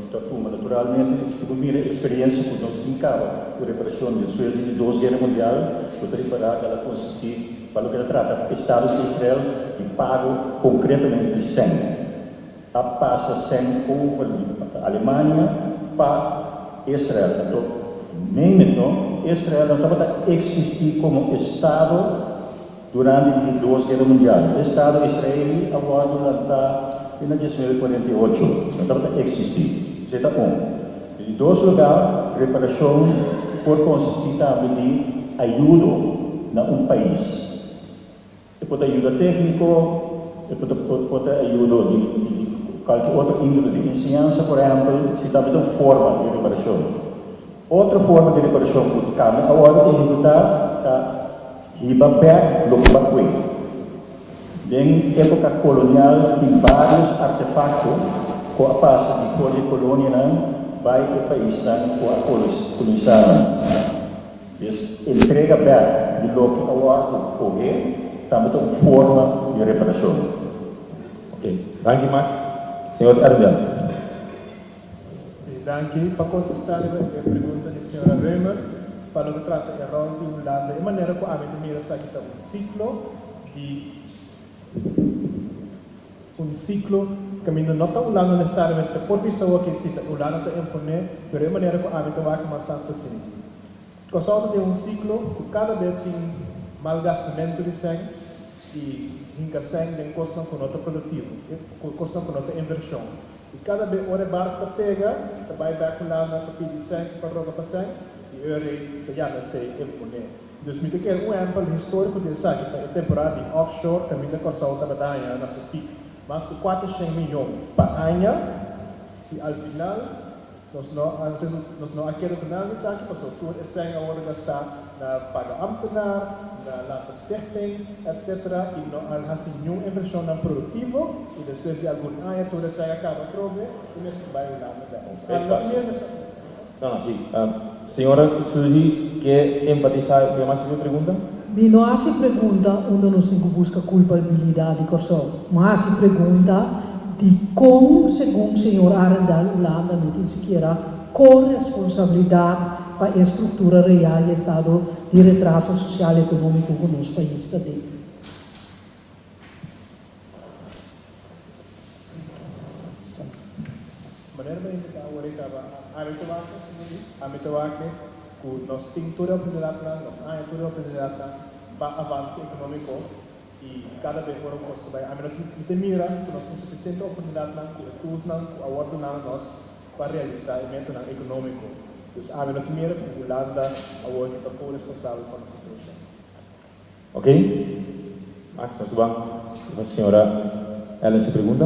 ta tuma? Naturalmente, si bo mira e eksperensia ku nos tin kaba ku reparashon despues di di dos guera mundial, bo ta ripará ku el a konsistí pa loke ta trata Estado di Israel di pago konkretamente di sèn. A pasa sèn over di Alemania pa Israel. Anto, name it no, Israel no tabata eksistí komo estado. Durante di Dos Guera Mundial, e Estado Israeli a wòrdu lantá te na 1948, no tabata eksistí. Esei ta un. Di di dos lugá, reparashon por konsistí tambe di ayudo na un pais. E por ta ayuda tékniko, e por ta por ta ayudo di di kualke otro índole, di enseñansa por ehèmpel, esei tambe ta un forma di reparashon. Otro forma di reparashon ku tambe a wòrdu ehekutá ta Hiba bek loke ba kue. Den epoka kolonial tin varios artefakto ku a pasa di for di e kolonianan bai e paisnan ku a kolonisá nan. Des entrega bek di loke a wòrdu kohe tambe ta un forma di reparashon. Ok, danki Max. Señor Erdem. Sí, danki pa kontestá riba e pregunta di señora Römer. Pa loke trata e ròl di Hulanda, e manera ku ami ta mira esaki ta un siklo di un siklo kaminda no ta Hulanda nesesariamente por bisa awor si ta Hulanda ta imponé, pero e manera ku ami ta wak mas tantu asina. Kòrsou ta den un siklo ku kada bes tin malgastamentu di sèn i hinka sèn den kosnan ku no ta produktivo, kosnan ku no ta invershon. I kada be ora e barku ta pega, ta bai bèk Hulanda pa pidi sèn, pa roga pa sèn, i e rei ta yama esei imponé. Dus mi ta kere un ehèmpel históriko di esaki ta e temporada di offshore kaminda Kòrsou tabata haña na su pik mas ku 400 miyon pa aña i al final Nos no a nos no a keda ku nada di esaki pasobra tur e sèn a wòrdu gastá na paga ámtenar, na lanta stichting, etcetera i no a hasi niun invershonnan produktivo i despues di algun aña tur e sèn a kaba atrobe i mester bai Hulanda bèk. Nos a no mira esaki. No, no, si. Señora Suzy ke enfatisá e mas e pregunta? Mi no hasi pregunta unda nos tin ku buska kulpabilidat di Kòrsou. Mi hasi pregunta dikon segun señor Arendal Hulanda no tin sikiera koresponsabilidat pa e struktura real di estado di retraso sosial ekonómiko ku nos pais ta den. Manera mi a indiká awor e kaba, ami ta wak, ami ta wak ku nos tin tur e oportunidatnan, nos haña tur e oportunidatnan pa avanse ekonómiko. I kada bes ora ku nos ta bai, ami no tin ta mira ku nos tin sufisiente oportunidatnan ku e toolsnan ku a wòrdu duna na nos pa realisá e metanan ekonómiko. Dus ami no tin mira ku Hulanda awor ke ta ko-responsabel pa nos situashon. Ok. Max, nos ta ban riba señora Ellen su pregunta.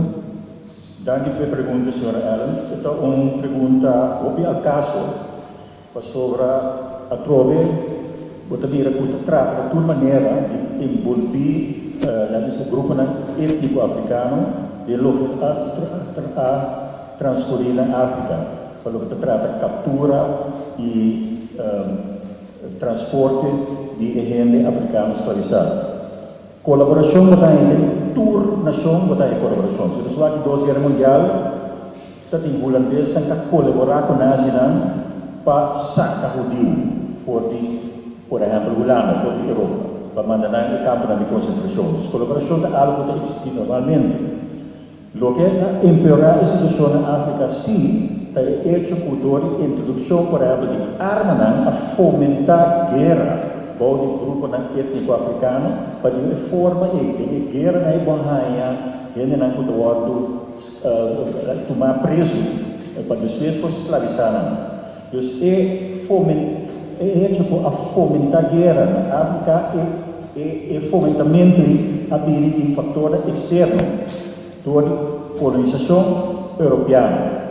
Danki pa e pregunta, señora Ellen. E ta un pregunta hopi al kaso. Pasobra atrobe bo ta mira ku ta trata di tur manera di enbolbí nan bisa gruponan étniko afrikano den loke a a transkurí na Afrika pa loke ta trata kaptura i transporte di e hende afrikano sklavisá. Kolaborashon bo ta haña den tur nashon bo ta haña kolaborashon. Si nos wak di dos guera mundial ta tin hulandesnan ta kolaborá ku nazinan pa saka hudiu for di por ehèmpel Hulanda for di Europa pa manda nan e kamponan di konsentrashon. Dus kolaborashon ta algu ku ta eksistí normalmente. Loke a empeorá e situashon na Afrika sí ta e echo ku dor di introdukshon por ehèmpel di armanan a fomentá guera bou di gruponan étniko afrikano pa di un e forma ei den e gueranan ei bo a haña hendenan ku ta wòrdu tumá prezu pa despues por sklavisá nan. Dus e e hecho ku a fomentá guera na Afrika e e e fomentamentu ei a bini di faktornan eksterno dor di kolonisashon europeano.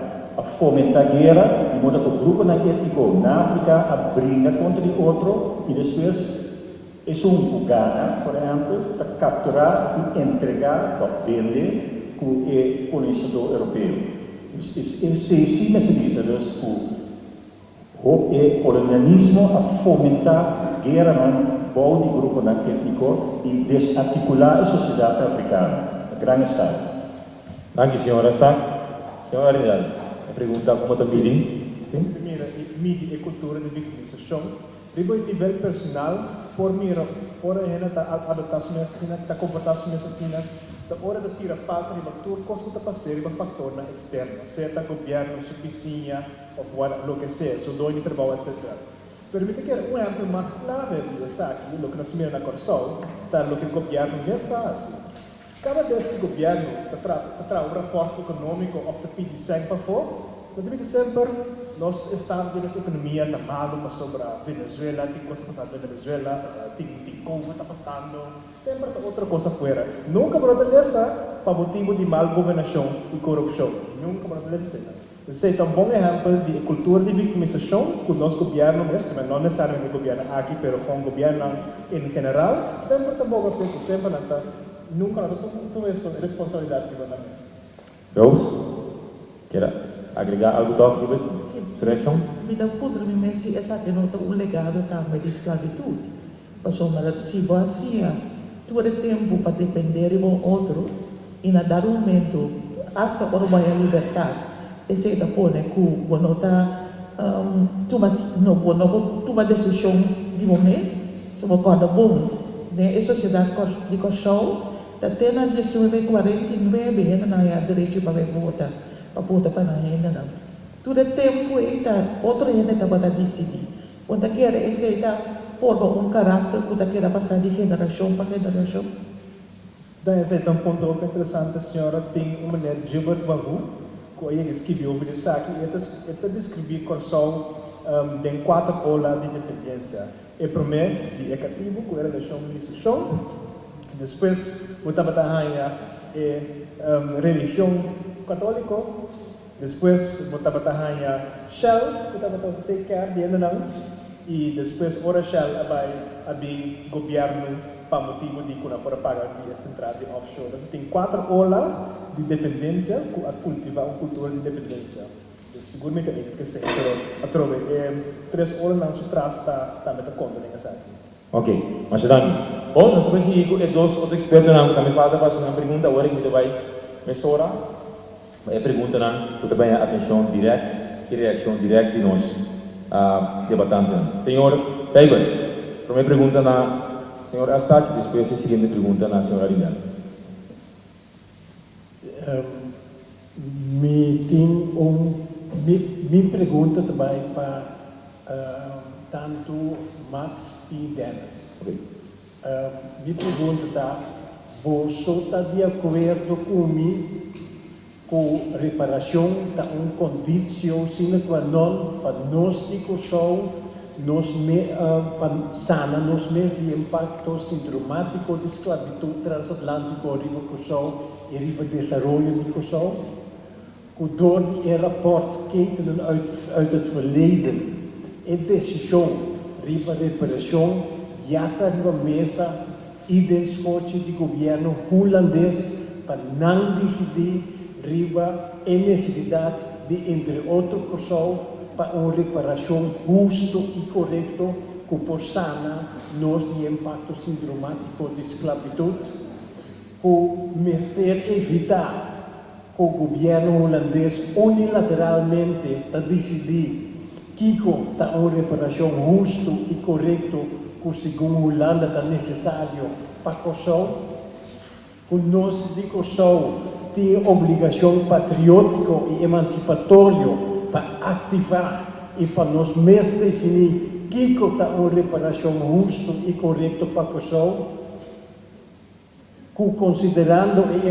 A fomentá guera di moda ku gruponan étniko na Afrika a bringa kontra di otro i despues esun ku gana, por ehèmpel, ta kapturá i entregá òf bende ku e kolonisadó europeo. Esei sí mester bisa dus ku hop e kolonialismo a fomentá gueranan bou di gruponan étniko i desartikulá e sosiedat afrikano na gran eskala. Danki señor Rastak. Señor Arenal, e pregunta como ta midi? Sí. Mira i midi e kultura di viktimisashon Riba e nivel personal por mira ora e hende ta adoptá su mes asina, ta komportá su mes asina, ta ora ta tira falta riba tur kos ku ta pas'é riba faktornan eksterno, sea ta gobièrnu, su bisiña òf whatever, loke sea, su doño di trabou etcetera. Pero mi ta kere un ehèmpel mas klave di esaki, loke nos mira na Kòrsou, ta loke gobièrnu mes ta hasi. Kada bes si gobièrnu ta ta traha un rapòrt ekonómiko òf ta pidi sèn pafó, nan ta bisa semper, Nos estado di nos ekonomia ta malu pasobra Venezuela, tin kos ta pasando den Venezuela, tin tin covid ta pasando, semper ta otro kos afuera. Nunka bo no ta lesa pa motibu di mal gobernashon i korupshon. Nunka bo no ta lesa esei. Esei ta un bon ehèmpel di e kultura di viktimisashon ku nos gobièrnu mes, ku no nesesariamente e gobièrnu aki, pero kon gobièrnunan en general, semper ta boga pechu, semper nan ta, nunka nan ta tuma responsabilidat riba nan mes. Rose, kier a agregá algu tòg riba su reakshon? Mi ta puntra mi mes si esaki no ta un legado tambe di sklabitut, pasobra si bo a siña tur e tempu pa dependé riba un otro, I na dado momento, asta ora bo haya libertad, esey ta pone cu bo no ta tuma, no, bo no por tuma decision di bo mes. So bo corda bon, den e sociedad di Corsou ta te na diesnuebe cuarenta i nuebe hendenan haya derecho pa bay vota, pa vota pa nan hendenan. Tur e tempo ey ta otro hende tabata dicidi. Bo ta kere esey ta forma un caracter cu ta keda pasa di generacion pa generacion? Dan esei ta un punto hopi interesante, señora. Tin un meneer Gilbert Wahu ku a yega skibi over di esaki i e ta e ta deskribí Kòrsou den kuater ola di dependensia. E promé di e katibu ku e relashon di seshon, despues bo tabata haña e religion katóliko, despues bo tabata haña Shell ku tabata take care di hendenan i despues ora Shell a bai a bin gobièrnu. Pa motibu di ku nan por a paga di e entrada di offshore. Entonces tin kuater ola di dependensia ku a kultivá un kultura di dependensia. Dus sigur mi ta eens ku esei, pero atrobe e tres olanan su tras ta tambe ta konta den esaki. Ok, masha danki. Bon, nos ta bai sigui ku e dos otro ekspertonan ku tambe falta pa hasi nan pregunta. Awor mi ta bai mesora pa e preguntanan ku ta bai haña atenshon dirèkt i reakshon dirèkt di nos debatantenan. Señor Pijper, promé pregunta na señor Astak i despues e siguiente pregunta na señor Arindel. Mi tin un mi pregunta ta bai pa tantu Max i Dennis. Mi pregunta ta. Boso ta di akuerdo ku mi ku reparashon ta un konditio sine qua non pa nos di Kòrsou nos me pa sana nos mes di impakto sindromátiko di sklabitut transatlantiko riba Kòrsou i riba desaroyo di Kòrsou? Ku dor di e rapòrt Ketenen uit uit het verleden e desishon riba reparashon ya ta riba mesa i den skochi di gobièrnu hulandes pa nan disidí riba e nesesidat di entre otro Kòrsou pa un reparashon hustu i korekto ku por sana nos di e impakto sindromátiko di sklabitut ku mester evitá ku gobièrnu hulandes unilateralmente ta disidí kiko ta un reparashon hustu i korekto ku segun Hulanda ta nesesario pa Kòrsou. Ku nos di Kòrsou tin e obligashon patriótiko i emansipatorio pa aktivá i pa nos mes definí kiko ta un reparashon hustu i korekto pa Kòrsou. Ku konsiderando e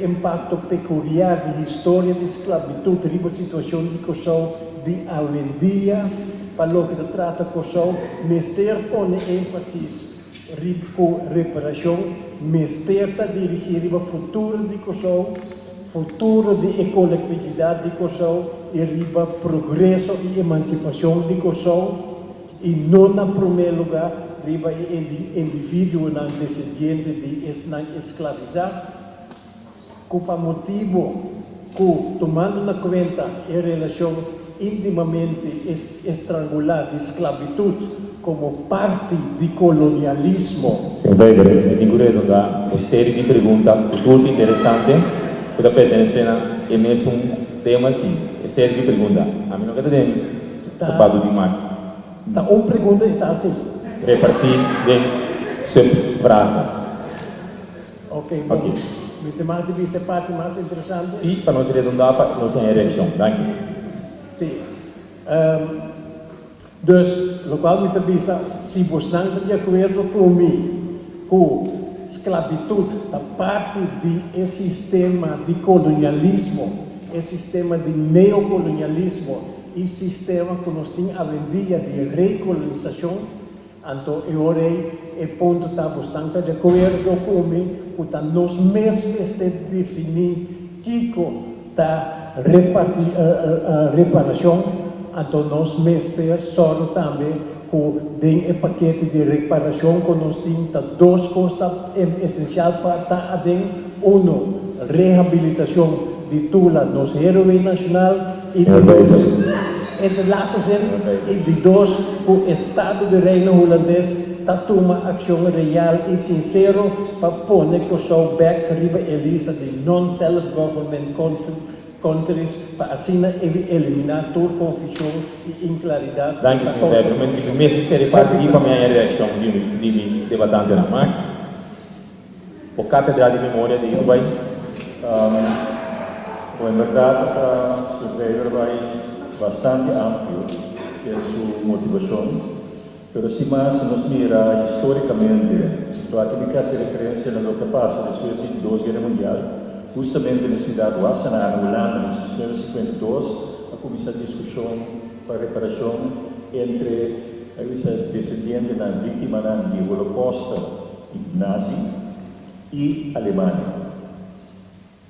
impakto pekuliar di historia di sklabitut riba situashon di Kòrsou di awendia, pa loke ta trata Kòrsou, mester pone énfasis riba ku reparashon mester ta dirigí riba futuro di Kòrsou, futuro di e kolektividat di Kòrsou i riba progreso i emansipashon di Kòrsou. I no na promé lugá riba e individuonan desendiente di esnan esklavisá, ku pa motibu ku, tumando na kuenta e relashon íntimamente estrangulá di sklabitut komo parti di kolonialismo. Señor Weber, mi tin ku redondá un seri di pregunta ku tur ta interesante ku ta pertenesé na e mesun tema, sí, e seri di pregunta. Ami no ke ta den. Sapatu di Max. Ta un pregunta e ta haci. Reparti den subvragen. Ok, bon. Mi ta mati bisa e parti mas interesante. Si, pa nos redonda pa nos haña reaccion. Danki. Si. Dus, locual mi ta bisa, si bosnan ta di acuerdo cu mi cu sclavitud ta parti di e sistema di colonialismo, e sistema di neocolonialismo, E sistema ku nos tin awendia di rekolonisashon, anto e ora ei e punto ta bosnan ta di akuerdo ku mi ku ta nos mes mester definí kiko ta reparti reparashon, anto nos mester sòru tambe ku den e pakete di reparashon ku nos tin ta dos kos ta esensial pa ta aden, uno rehabilitashon di Tula nos héroe nashonal i di dos e de laatste zin i di dos ku Estado di Reino Hulandes ta tuma akshon real i sinsero pa pone Kòrsou bèk riba e lista di non-self-government countries pa asina eliminá tur konfushon i inklaridat ku Danki ta señor kousa Weber. Mi konfushon. mester seri parti aki pa mi haña reakshon di mi debatantenan. Max. O Katedra di Memoria di Uruguay. Bo en berdad ta surveyor bai bastante amplio den su motivacion, pero sin mas si nos mira historicamente, to aki mi casi referencia na loke a pasa despues di Dos Guera Mundial, hustamente na ciudad Wassenaar na Hulanda na 1952 a cuminsa discusion pa reparacion entre, a bisa, descendientenan, victimanan di Holocausto. Nazi i Alemania.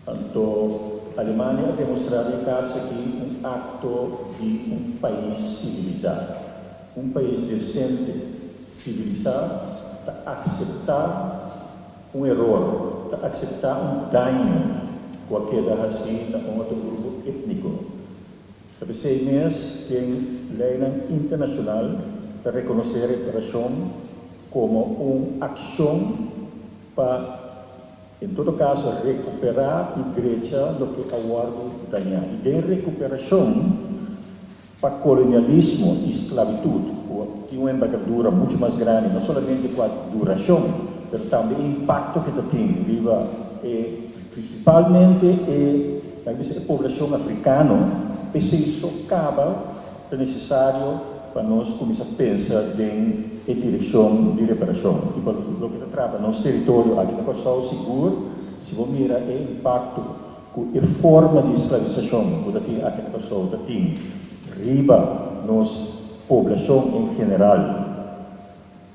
Anto Alemania a demostrá den e kas aki un akto di un pais sivilisá. Un pais desente, sivilisá ta akseptá un eror, ta akseptá un daño ku a keda hasí na un otro grupo étniko. Ta p'esei mes den leinan internashonal ta rekonosé reparashon komo un akshon pa en todo kaso rekuperá i drecha loke a wòrdu dañá. I den rekuperashon pa kolonialismo i sklabitut ku tin un embergadura muchu mas grandi no solamente kua durashon pero tambe e impakto ku ta tin riba e prinsipalmente e Nan bisa e poblashon afrikano, p'esei so kaba ta nesesario. pa nos kuminsá pensa den e direkshon di reparashon. I pa loke ta trata nos teritorio aki na Kòrsou, sigur si bo mira e impakto ku e forma di sklavisashon ku ta tin aki na Kòrsou ta tin riba nos poblashon en general,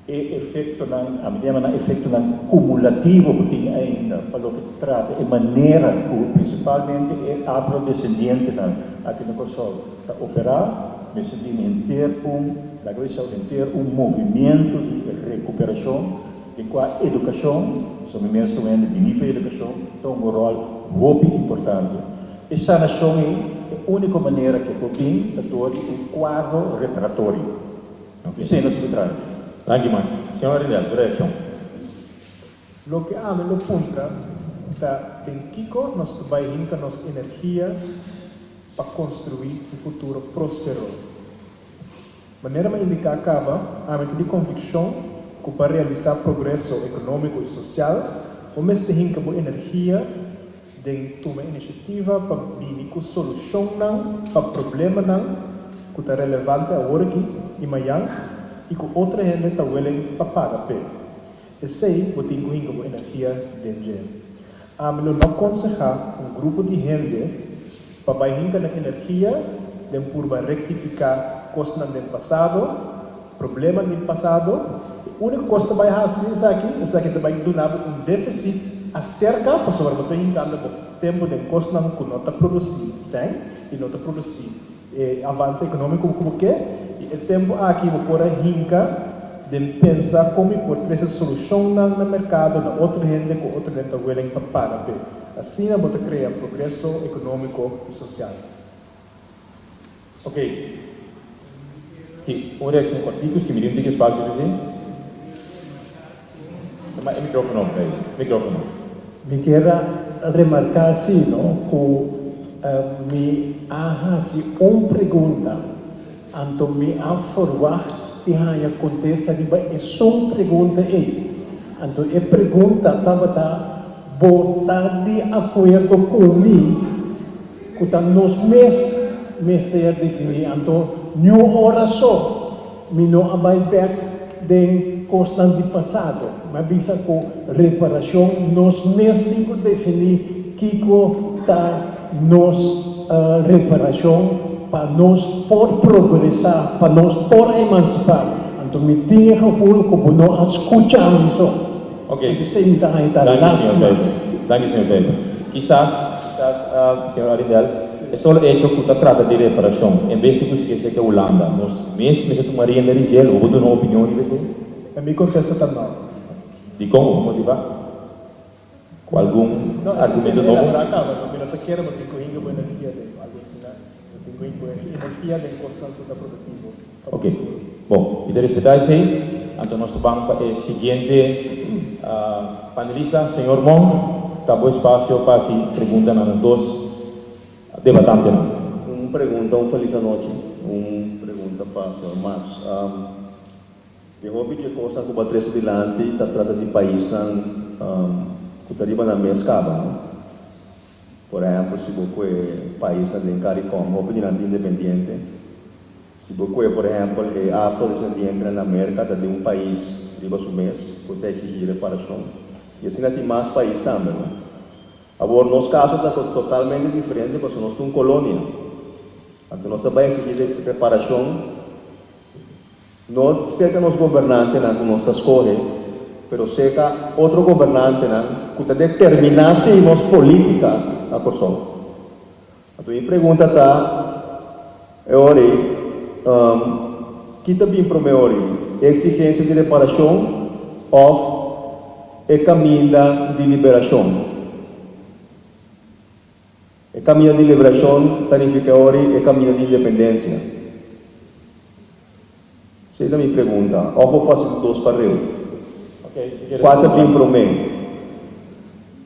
E efektonan, ami ta yama nan efektonan kumulativo ku tin ainda pa loke ta trata e manera ku prinsipalmente e afrodesendientenan aki na Kòrsou ta operá, mester tin henter un, laga bisa henter un movimiento di rekuperashon den kua edukashon, so mi mes ta wende bini for edukashon, ta hunga un ròl hopi importante. E sanashon ei, e úniko manera ku e por bin ta dor di un kuadro reparatorio. Ok. Esei nos ta traha. Danki Max. Señor Arrindell, bo reaccion? Loke ami lo puntra ta den kiko nos ta bai hinka nos energia pa konstruí un futuro próspero. Manera mi a indiká kaba, ami ta di konvikshon ku pa realisá progreso ekonómiko i sosial, bo mester hinka bo energia den tuma inisiativa pa bini ku solushonnan pa problemanan ku ta relevante aworaki i mayan i ku otro hende ta willing pa paga p'e. Esei bo tin ku hinka bo energia den dje. Ami lo no konsehá un grupo di hende pa bai hinka nan energia den purba rektifiká kosnan den pasado, Problema di pasado, e úniko kos ta bai hasi esaki, esaki ta bai duna bo un défisit aserka pasobra bo ta hinkando bo tempu den kosnan ku no ta produsí sèn i no ta produsí e avanse ekonómiko ku bo ke i e tempu aki bo por a hinka den pensa kon mi por trese solushonnan na merkado na otro hende ku otro hende ta willing pa paga p'e. Asina bo ta krea progreso ekonómiko i sosial. Ok. Si, un reaccion cortico, si mi tin un tiki espacio pa esey. Tuma e microfono, David. Microfono. Mi kier a remarca si no cu mi a haci un pregunta anto mi a verwacht di haya contesta riba esun pregunta ey. Anto e pregunta tabata bo ta di acuerdo cu mi Ku ta nos mes mester definí. Anto niun ora so mi no a bai bèk den kosnan di pasado. Mi a bisa ku reparashon nos mes tin ku definí kiko ta nos reparashon pa nos por progresá, pa nos por emansipá. Anto mi tin e gevoel ku bo no a skucha mi so. Ok. Anto esei mi ta haña ta Danki, señor lástima. Wever. Danki, señor Wever. Kisas, kisas, señor Arrindell, e solo hecho cu ta trata di reparacion, en bes di busca esey ke Hulanda, nos mes mester tuma rienda di dje, lo bo duna un opinion riba esey? E mi contesta ta no. Dicon? Bo por motiva? Cu algun No, esey argumento mi nobo? elabora caba, no. Mi no ta kere bo tin cu hinga bo energia den algo asina. Bo tin cu hinga bo energia den cosnan cu ta productivo pa Ok. futuro. Bon, mi ta respetá esei. Anto nos ta ban pa e siguiente panelista. Señor Monk, ta bo espasio pa hasi pregunta na nos dos debatantenan. Un pregunta, un felis anochi. Un pregunta pa señor Max. E hopi dje kosnan ku bo a trese dilanti ta trata di paisnan ku ta riba nan mes kaba, no? Por ehèmpel, si bo kue paisnan den Karikòm, hopi di nan ta independiente. Si bo kue, por ehèmpel, e afrodesendientenan na Merka ta den un pais riba su mes ku ta eksigí reparashon. I asina tin mas pais tambe, no? Awor, nos kaso ta totalmente diferente pasobra nos ta un kolonia. Anto nos ta bai eksigí reparashon. No serka nos gobernantenan ku nos ta skohe, pero serka otro gobernantenan ku ta determiná si nos polítika na Kòrsou. Anto mi pregunta ta e ora ei, ki ta bin promé ora ei, e eksigensia di reparashon òf e kaminda di liberashon? E kaminda di liberashon ta nifiká ora e kaminda di independensia? Esei ta mi pregunta. Òf bo pasa di dos pareu? Kua ta bin promé?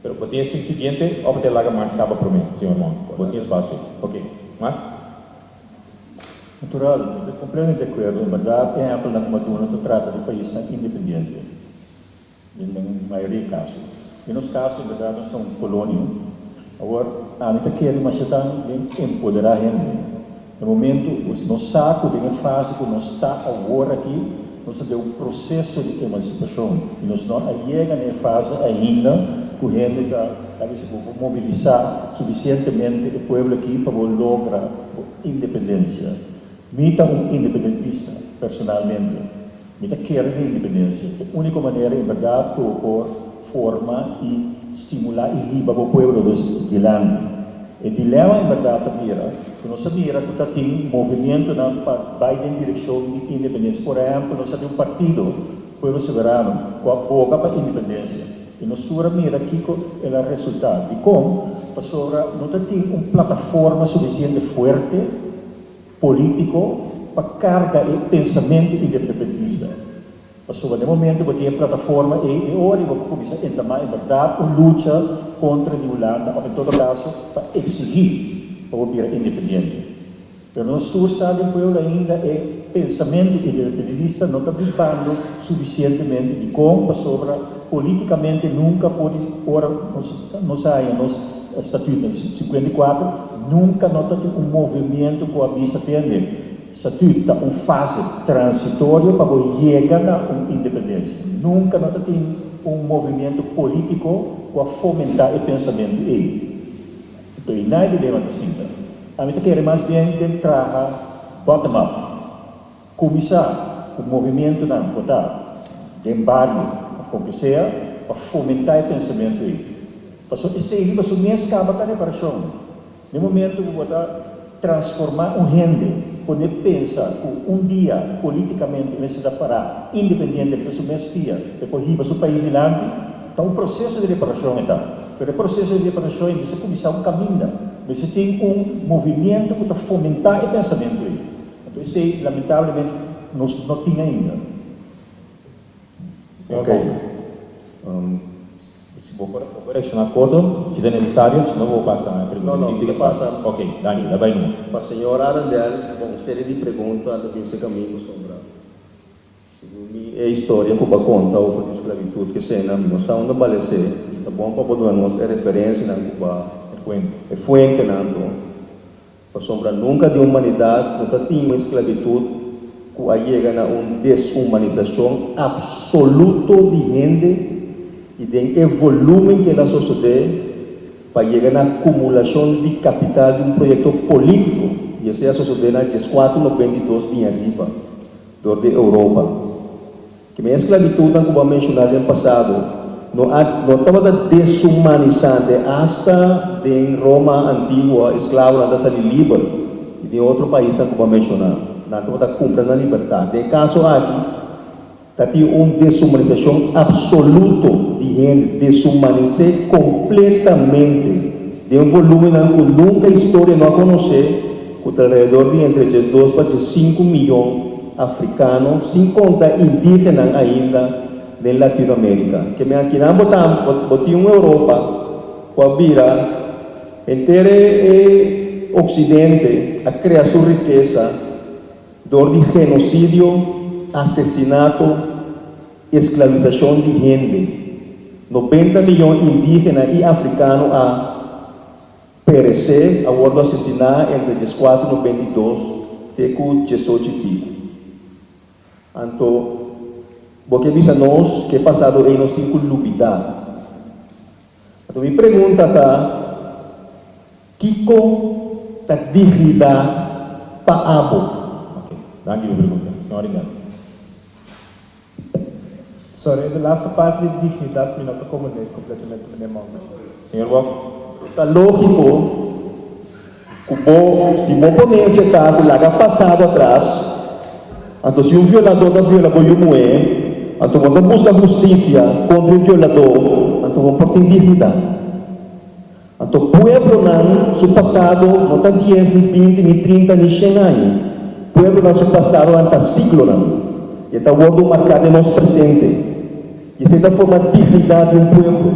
Pero bo tin esun siguiente òf bo ta laga Max kaba promé, señor Mon? Bo tin espasio. Ok. Max? Natural, mi ta kompletamente di akuerdo. En bèrdat, ehèmpelnan ku Maduro ta trata di paisnan independiente. Den mayoria kaso. Den nos kaso en berdad nos ta un kolonia. Awor, ami ta kere masha tan den empoderá hende. Na momento nos sa ku den e fase ku nos ta awor aki, nos ta den un proseso di emansipashon i nos no a yega na e fase ainda ku hende ta ta bisa ku bo mobilisá sufisientemente e pueblo aki pa bo logra bo independensia. Mi ta un independentista personalmente. Mi ta kere den independensia. Ta e úniko manera en bèrdat ku bo por forma i stimulá i hiba bo pueblo dus dilanti. E dilema en bèrdat ta bira ku nos a mira ku ta tin movimientonan pa bai den direkshon di independensia. Por ehèmpel nos a tin un partido, Pueblo Soberano, ku a boga pa independensia i nos tur a mira kiko el a resultá. Dikon? Pasobra no ta tin un plataforma sufisiente fuerte polítiko pa karga e pensamentu independentista. Pasobra den momento bo tin e plataforma ei, e ora ei bo por kuminsá entamá en bèrdat un lucha kontra di Hulanda òf en todo kaso pa eksigí pa bo bira independiente. Pero nos tur sa den pueblo ainda e pensamentu independentista no ta bibando sufisientemente. Dikon? Pasobra polítikamente nunka for di ora nos nos a haña nos Statuut na 54, nunka no ta tin un movimiento ku a bisa tende Statuut ta un fase transitorio pa bo yega na un independensia. Nunka no ta tin un movimiento polítiko ku a fomentá e pensamentu ei. Anto ei na e dilema ta sinta. Ami ta kere mas bien den traha bottom up. Kuminsá ku movimientonan ku ta den bario òf kon ke sea pa fomentá e pensamentu ei. Pasobra esei riba su mes kaba ta reparashon. Den momento ku bo ta transformá un hende, pone pensa ku un dia polítikamente mester ta pará independiente riba su mes pia pa e por hiba su pais dilanti, ta un proseso di reparashon e ta. Pero e proseso di reparashon ei mester kuminsá un kaminda, mester tin un movimiento ku ta fomentá e pensamentu ei. Anto esei lamentablemente nos no tin ainda. Señor Bouman, si bo por reacciona corto, si ta necesario, si no bo pasa na e pregunta. No, no, mi ta pasa. Ok, danki, ta bay numa. Pa señor Arendel, bon, un serie di pregunta ta bin cerca mi pasobra segun mi e historia cu bo a conta over di sclavitud ke esena mi no sa unda balece y ta bon pa bo duna nos e referencianan cu bo a E fuente. E fuentenan to. Pasobra nunka di humanidat no ta tin un esklabitut ku a yega na un deshumanisashon apsoluto di hende i den e volúmen ku el a sosodé pa yega na akumulashon di kapital di un proyekto polítiko, i esei a sosodé na dieskuater 92 bin ariba dor di Europa. Ki men esklabitutnan ku bo a menshoná den pasado no a no tabata desumanisante. Asta den Roma antiguo esklabonan ta sali liber i den otro paisnan ku bo a menshoná nan tabata kumpra nan libertat. Den e kaso aki ta tin un desumanisashon apsoluto di hende, desumanis'é kompletamente den volúmennan ku nunka historia no a konosé, ku ta alrededor di entre 12 pa 15 miyon Afrikano, sin konta indígenan ainda den Latinoamérika. Ke men akinan bo ta bo tin un Europa ku a bira henter e Oksidente a krea su rikesa dor di genosidio, asesinato, esklavisashon di hende. 90 miyon indígena i afrikano a. Peresé a wordo asesiná entre 14 92 te ku 18 i piku. Anto, bo ke bisa nos ku e pasado ei nos tin ku lubidá. Anto mi pregunta ta, Kiko ta dignidat pa abo? Ok, danki pa e pregunta. Señor Rinaldo. Sorry, e de laatste parti di dignidat mi no ta komprendé kompletamente meneer Monk. Señor Wok. Ta lógiko ku bo, si bo ponencia ta ku laga pasado atras, anto si un violadó ta viola bo yu muhé, anto bo ta buska hustisia kontra e violadó, anto bo por tin dignidat. Anto pueblonan su pasado no ta dies ni 20 ni 30 ni 100 aña. Pueblonan su pasadonan ta siglonan. I e ta wordu marká den nos presente. I esei ta forma dignidat di un pueblo.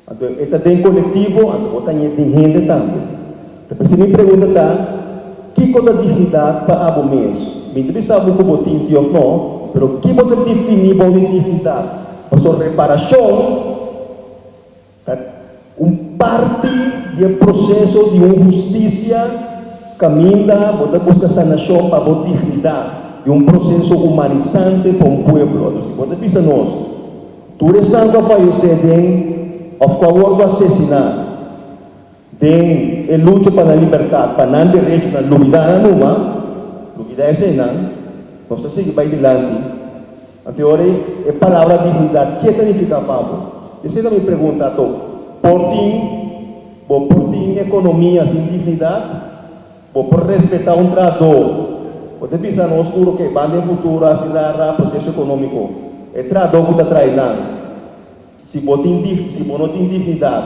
Anto e ta den kolektivo, anto bo ta ñe den hende tambe. Ta p'esei mi pregunta ta, kiko ta dignidat pa abo mes? Mi ta bisa bo ku bo tin si òf no, pero ki bo ta definí bou di dignidat? Pasobra reparashon Ta un parti di e proseso di un hustisia. kaminda bo ta buska sanashon pa bo dignidat di un proseso humanisante pa un pueblo. Anto si bo ta bisa nos tur esnan ku a fayesé den òf ku a wòrdu asesiná den e lucha pa nan libertat, pa nan derechonan, lubidá nan numa, lubidá eseinan, nos ta sigui bai dilanti. Anto e ora ei e palabra dignidat ke ta nifiká pa bo? Esei ta mi pregunta ato. Por tin bo por tin ekonomia sin dignidat? Bo por respetá un trahadó? Bo ta bisa nos tur oke ban den futuro hasi ra ra proseso ekonómiko. E trahadó ku ta traha einan si bo tin si bo no tin dignidat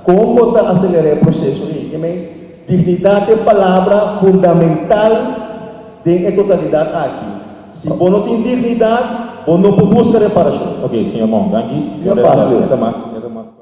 kon bo ta aselerá e proseso ei? Ke men dignidat ta e palabra fundamental den e totalidat aki. Si bo no tin dignidat, bo no por buska reparashon. Ok, señor Mon, danki. Señor Pastor. E ta mas, e ta mas.